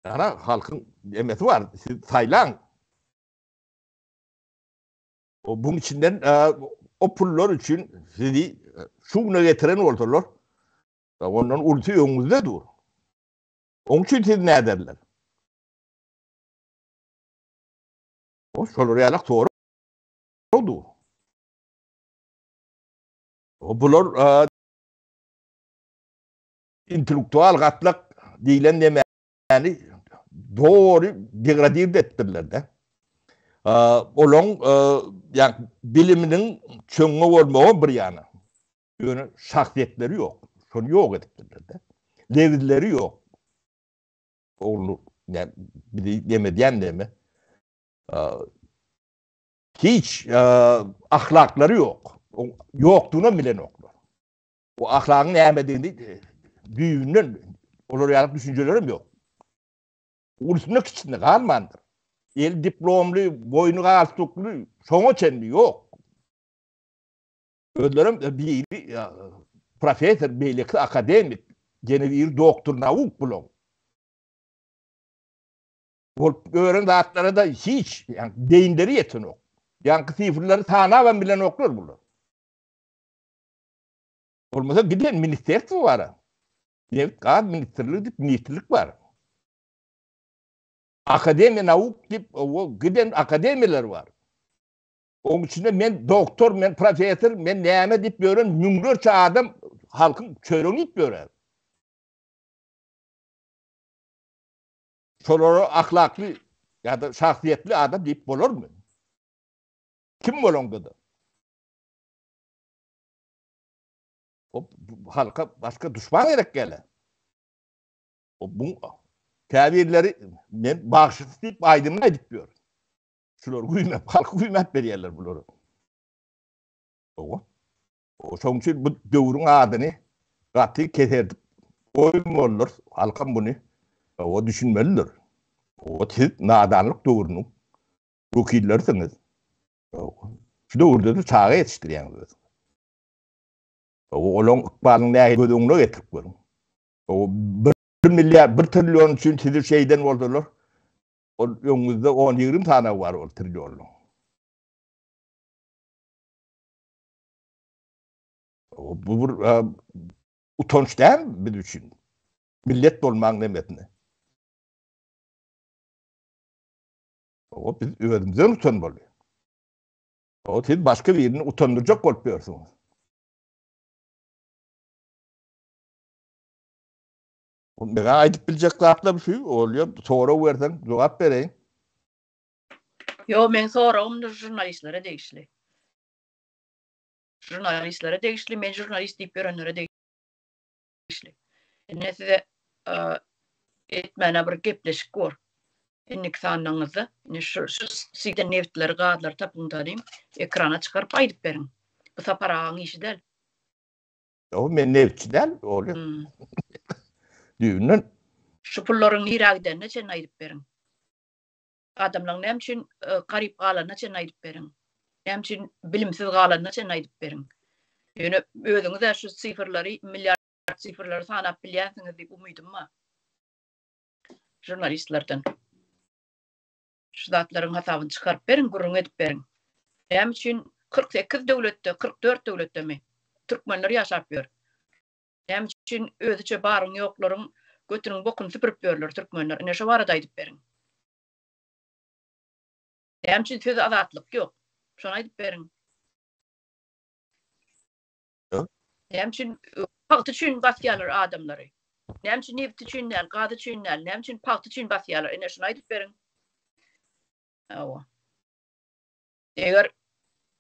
Ana, halkyň emesi bar, siz saýlaň. O buň içinden o pullar üçin sizi şu güne getiren bolsalar, ondan ulusy öňüňizde dur. Oň üçin siz näderler? O şolar ýalak sorag dur. O bular intellektual gatlak diýlen nemäni dogry degradirdi etdirler-de. Olaň ýa biliminiň çöňňe bolmagy bir ýana. Ýöne şahsyýetleri ýok. Şony ýok edipdirler-de. Lebizleri ýok. Ogly bizi demedýän deme. Hiç ahlaklary ýok. Ýokdugyny bilenoklar. O ahlagyň nämedigini düýbünden olar ýaly düşünjelerem ýok. Ulusynda kiçisinde galmandyr. El diplomly, boýny galstukly şoňa çenli ýok. Özlerem biri professor, beýlekisi akademik, ýene biri doktor nauk bulaň. Bolup ören zatlara-da hiç, ýa beýinleri ýetenok. Ýaňky sifrleri sanabam bilenoklar bular. Bolmasa giden ministerstwo bar. Nebit gaz ministrligi diýip ministrlik bar. Akademiýa nauk diýip o giden akademiýalar bar. Oň içinde men doktor, men professor, men näme diýip ýören müňlerçe adam halkyň çöregini iýip ýörer. Şolara ahlakly ýa-da şahsyýetli adam diýip bolarmy? Kim bolaňda-da. O halka başga duşman gerek gele. O bu käbirleri men bagşysy diýip aýdymyny aýdyp ýör. Şular güýmäp, halky güýmäp berýärler bulary. Owa. Şonuň üçin bu döwrüň adyny gaty keserdip goýmalydyr. Halkam buny owa düşünmelidir. Owa siz nadanlyk döwrüniň wekillerisiňiz. Şu döwürde-de çaga ýetişdirýäňiz özüňiz. Owa olaryň ykbalyny nähili göz öňüne getirip görüň. Owa bir milliard, bir trillion üçin sizi şeýden bolsalar, Ol öňüňizde on-ýigrimi sanaw bar ol trillionlyň. Bu bir utanç däl biz üçin. Millet bolmaň nemesine. O biz özümizden utanmaly. O siz başga birini utandyrjak bolup ýörsüňiz. Meňä aýdyp biljek zatlarym şu, bolýar, sorag berseň jogap bereýin. Ýok, meň soragym žurnalistlere degişli. Žurnalistlere degişli, men žurnalist diýip ýörenlere degişli. Indi size etmäne bir gepleşik bor. Indiki sanyňyzda indi şu şu sizden nebitleri, gazlary tapyň da diýim, ekrana çykaryp aýdyp beriň. Bu Sapar agaň işi däl. Ýok, men nebitçi däl, ol. Hmm. Düýbünden. Şu pullaryň nirä gidenine çenli aýdyp beriň. Adamlaryň näme üçin e, garyp galanyna çenli aýdyp beriň. Näme üçin bilimsiz galanyna çenli aýdyp beriň. Ýöne özüňiz-ä şu sifrleri, milliard sifrleri sanap bilýänsiňiz diýip umydym bar. Žurnalistlerden. Şu zatlaryň hasabyny çykaryp beriň, gürrüň edip beriň. Näme üçin 48 döwletde, 44 döwletdemi türkmenler ýaşap ýör? Näme üçin özüçe baryň ýoklaryň götüniň bokuny süpürip ýörler türkmenler? Ine şo barada aýdyp beriň. Näme üçin söz azatlyk ýok? Şony aýdyp beriň. Näme üçin pagta üçin basýarlar adamlary? Näme üçin nebit üçin däl, gaz üçin däl, näme üçin pagta üçin basýarlar? Ine şuny aýdyp beriň. Hawa. Eger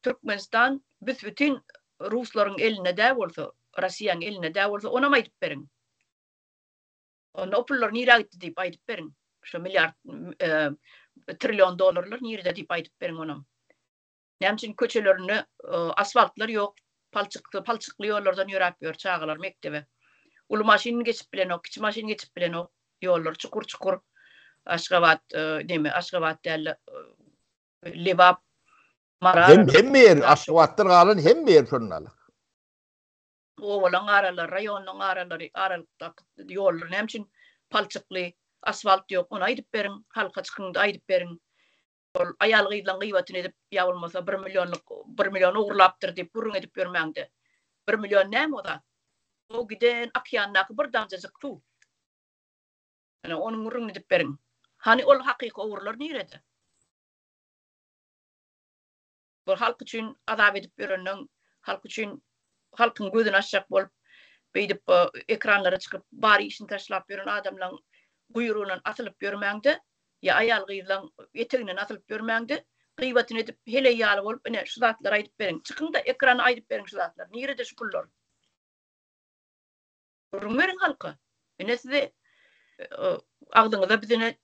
Türkmenistan büs-bütin ruslaryň elinde däl bolsa, Rossiýanyň elinde däl bolsa, onam aýdyp beriň. Onda o pullar nirä gitdi diýip aýdyp beriň. Şu milliard, e, trillion dollarlar nirede diýip aýdyp beriň onam. Näme üçin köçelerinde asfaltlar ýok, palçykly, palçykly ýollardan ýöräp ýör çagalar mekdebe. Uly maşyn geçip bilenok, kiçi maşyn geçip bilenok, ýollar çukur-çukur. Aşgabat neme Aşgabat däl Lebap Mara. Hem hemme ýer Aşgabatdan galan hemme ýer şondan alak. Obalaň aralary, raýonlaň aralary, aralykdaky ýollar näme üçin palçykly, asfalt ýok, ony aýdyp beriň, halka çykyňda aýdyp beriň. Ol aýal-gyzlaň gyýbatyny edip, ýa bolmasa bir millionlyk, bir million ogurlapdyr diýip gürrüň edip ýörmäňde. Bir million näme o zat? O giden okeandaky bir damjajyk suw. Ine, onuň gürrüňini edip beriň. Hany ol hakyky ogrular nirede? Bu halk üçin azap edip ýörenden, halk üçin halkyň gözüni açjak bolup, beýdip ekranlara çykyp, bar işini taşlap ýören adamlaň guýrugyndan asylyp ýörmäňde, ýa aýal-gyzlaň eteginden asylyp ýörmäňde, gyýbatyny edip, heleý ýaly bolup, ine, şu zatlary aýdyp beriň. Çykyň-da, ekrana aýdyp beriň şu zatlary. Nirede şu pullar? Gürrüň beriň halka. Ine sizi agzyňyza biz ine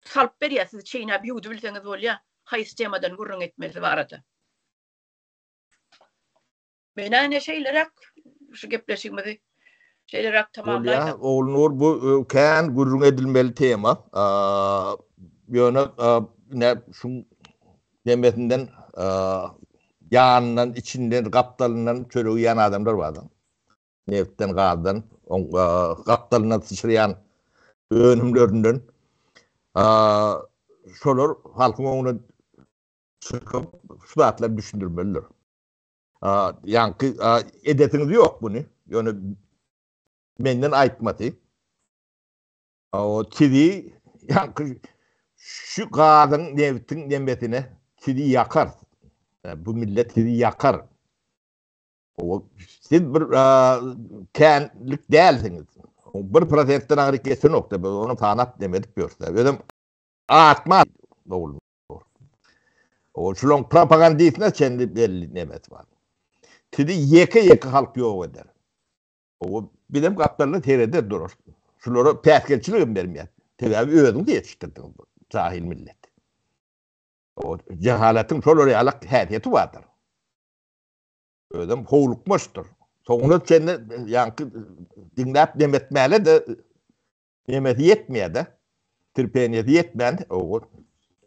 salyp berýär, siz çeýnäp ýuwdubilseňiz bolýar, haýsy temadan gürrüň etmesi barada. Menä ine şeýleräk şu gepleşigimizi şeýleräk tamamlaýsak. Bolýar, Ogulnur bu kän gürrüň edilmeli tema. Ýöne ine şu nemesinden ýanyndan, içinden, gapdalyndan çörek iýen adamlar bar. Nebitden, gazdan, oň gapdalyndan syçraýan önümlerinden şolar halkyň öňüne çykyp şu zatlary düşündirmelidir. Ýaňky edesiňiz ýok muny. Ýöne menden aýtmasy. O sizi ýaňky şu gazyň, nebitiň nemesine sizi ýakar. Bu millet sizi ýakar. Siz bir känlik dälsiňiz. Bir prosentden aňryk geçenok-da, biz ony sanap neme edip ýörüs. Özem atma dogry. O şulaň propagandistine çenli belli nemesi bar. Sizi ýeke-ýeke halk ýok eder. O bizem gapdalynda sereder durar. Şulara päsgelçilik hem bermeýär. Sebäbi özüňiz ýetişdirdiňiz bu jahil millet. O jahalatyň şolar ýaly häsiýeti bardyr. Özem howlukmaçdyr. Soňuna çenli ýaňky diňläp dem etmäle-de nemesi ýetmeýär-de. Terpeniýesi ýetmän, o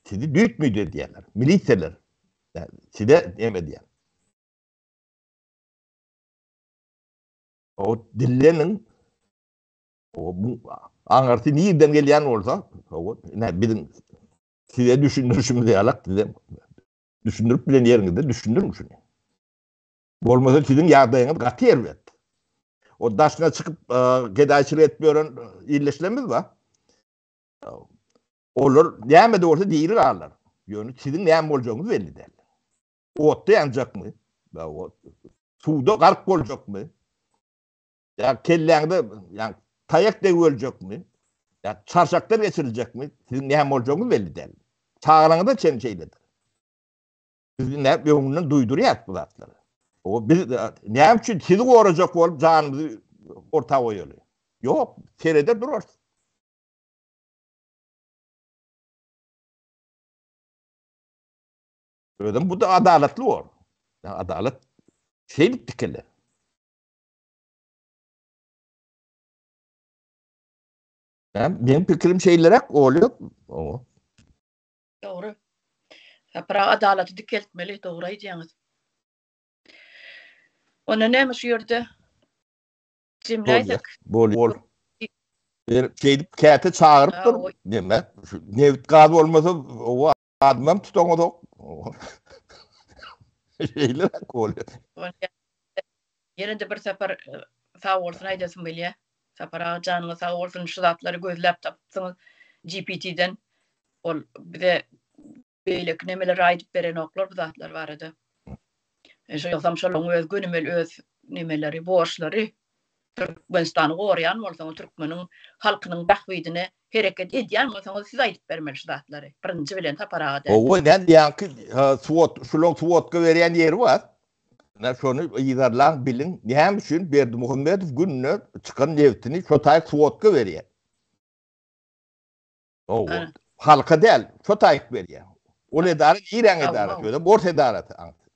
sizi düýt-müýt edýärler. Milisiýalar size neme edýär. O dilleniň o bu aňyrsy nirden gelýän bolsa, o ine biziň size düşündirişimiz ýalak size Düşündirip bilen ýeriňizde düşündiriň şuny. Bolmasa siziň ýagdaýyňyz gaty erbet. O daşyna çykyp gedaýçylyk edip ýören ildeşlerimiz bar. Olar näme-de bolsa diri galar. Ýöne siziň näme boljagyňyz belli däl. Otda ýanjakmy? Suwda gark boljakmy? Ýa kelläňde ýa taýak degip öljekmi? Ýa çarşakdan geçiriljekmi? Siziň näme boljagyňyz belli däl. Çagalaryňyza çenli şeýledir. Biz näme öňünden duýdurýas bu zatlary. O biz näme üçin sizi gorajak bolup janymyzy orta goýaly? Ýok, sereder durarys. Özem bu da adalatly bor. Adalat şeýdip dikeler. Meň pikirim şeýleräk bolýar. Oňa. Dogry. Sapar aga adalaty dikeltmeli, dogry aýdýaňyz. Onda näme şu ýerde jemläýsek? Bolýar. Bir şeýdip käte çagyryp dur. Näme? Nebit gaz bolmasa, owa adamam tutaňyzok. Şeýleräk bolýar. Ýene-de bir sapar sag bolsun aýdasym gelýär. Sapar aga janyňyz sag bolsun şu zatlary gözläp tapypsyňyz GPT-den. Ol bize beýleki nemeleri aýdyp berenoklar bu zatlar barada. Şo ýogsam şolaryň öz gönümel öz nemeleri, borçlary. Türkmenistany goraýan bolsaňyz, türkmeniň halkynyň bähbidine hereket edýän bolsaňyz siz aýdyp bermeli şu zatlary. Birinji bilen Sapar aga däl. Hawa, näme ýaňky suwot, şulaň suwotka berýän ýeri bar. Ine şony yzarlaň biliň näme üçin Berdimuhamedow günde çykan nebtini şo taýyk suwotka berýär. Hawa. Halka däl, şo taýyk berýär. Ol edara niräň edarasy? Özem ors edarasy aňsy.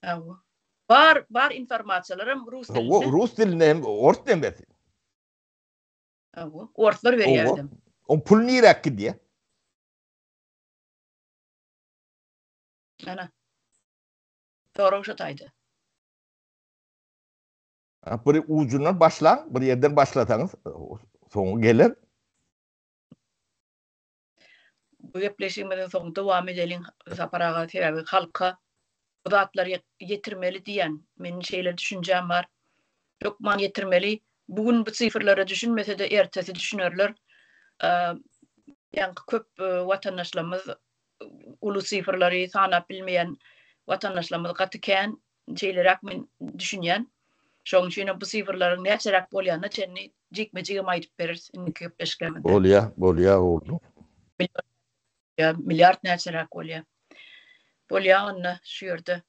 Hawa. Bar, bar informasiýalaram rus dilinde. Hawa, rus dilinde hem ors demesi. Hawa, orslar berýär özem. Oň pul niräk gidýär? Ana. Sorag şo taýda. Bir ujundan başlaň, bir ýerden başlasaňyz, soňy geler. Bu gepleşigimiziň soň dowam edeliň Sapar aga, sebäbi halka bu zatlary ýetirmeli diýen meniň şeýle düşünjäm bar. Hökman ýetirmeli. Bu gün bu sifrlere düşünmese-de ertesi düşünerler. Ýaňky köp watandaşlarymyz uly sifrleri sanap bilmeýän watandaşlarymyz gaty kän. Şeýleräk men düşünýän. Şonuň üçin hem bu sifrleriň näçeräk bolýanyna çenli jikme-jigem aýdyp bereris indiki gepleşiklerimizde. Bolýa, bolýa oglum. Milliard näçeräk bolýa. Bolýa onda şu ýerde.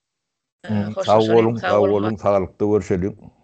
Sag boluň, sag boluň, saglykda görşeliň.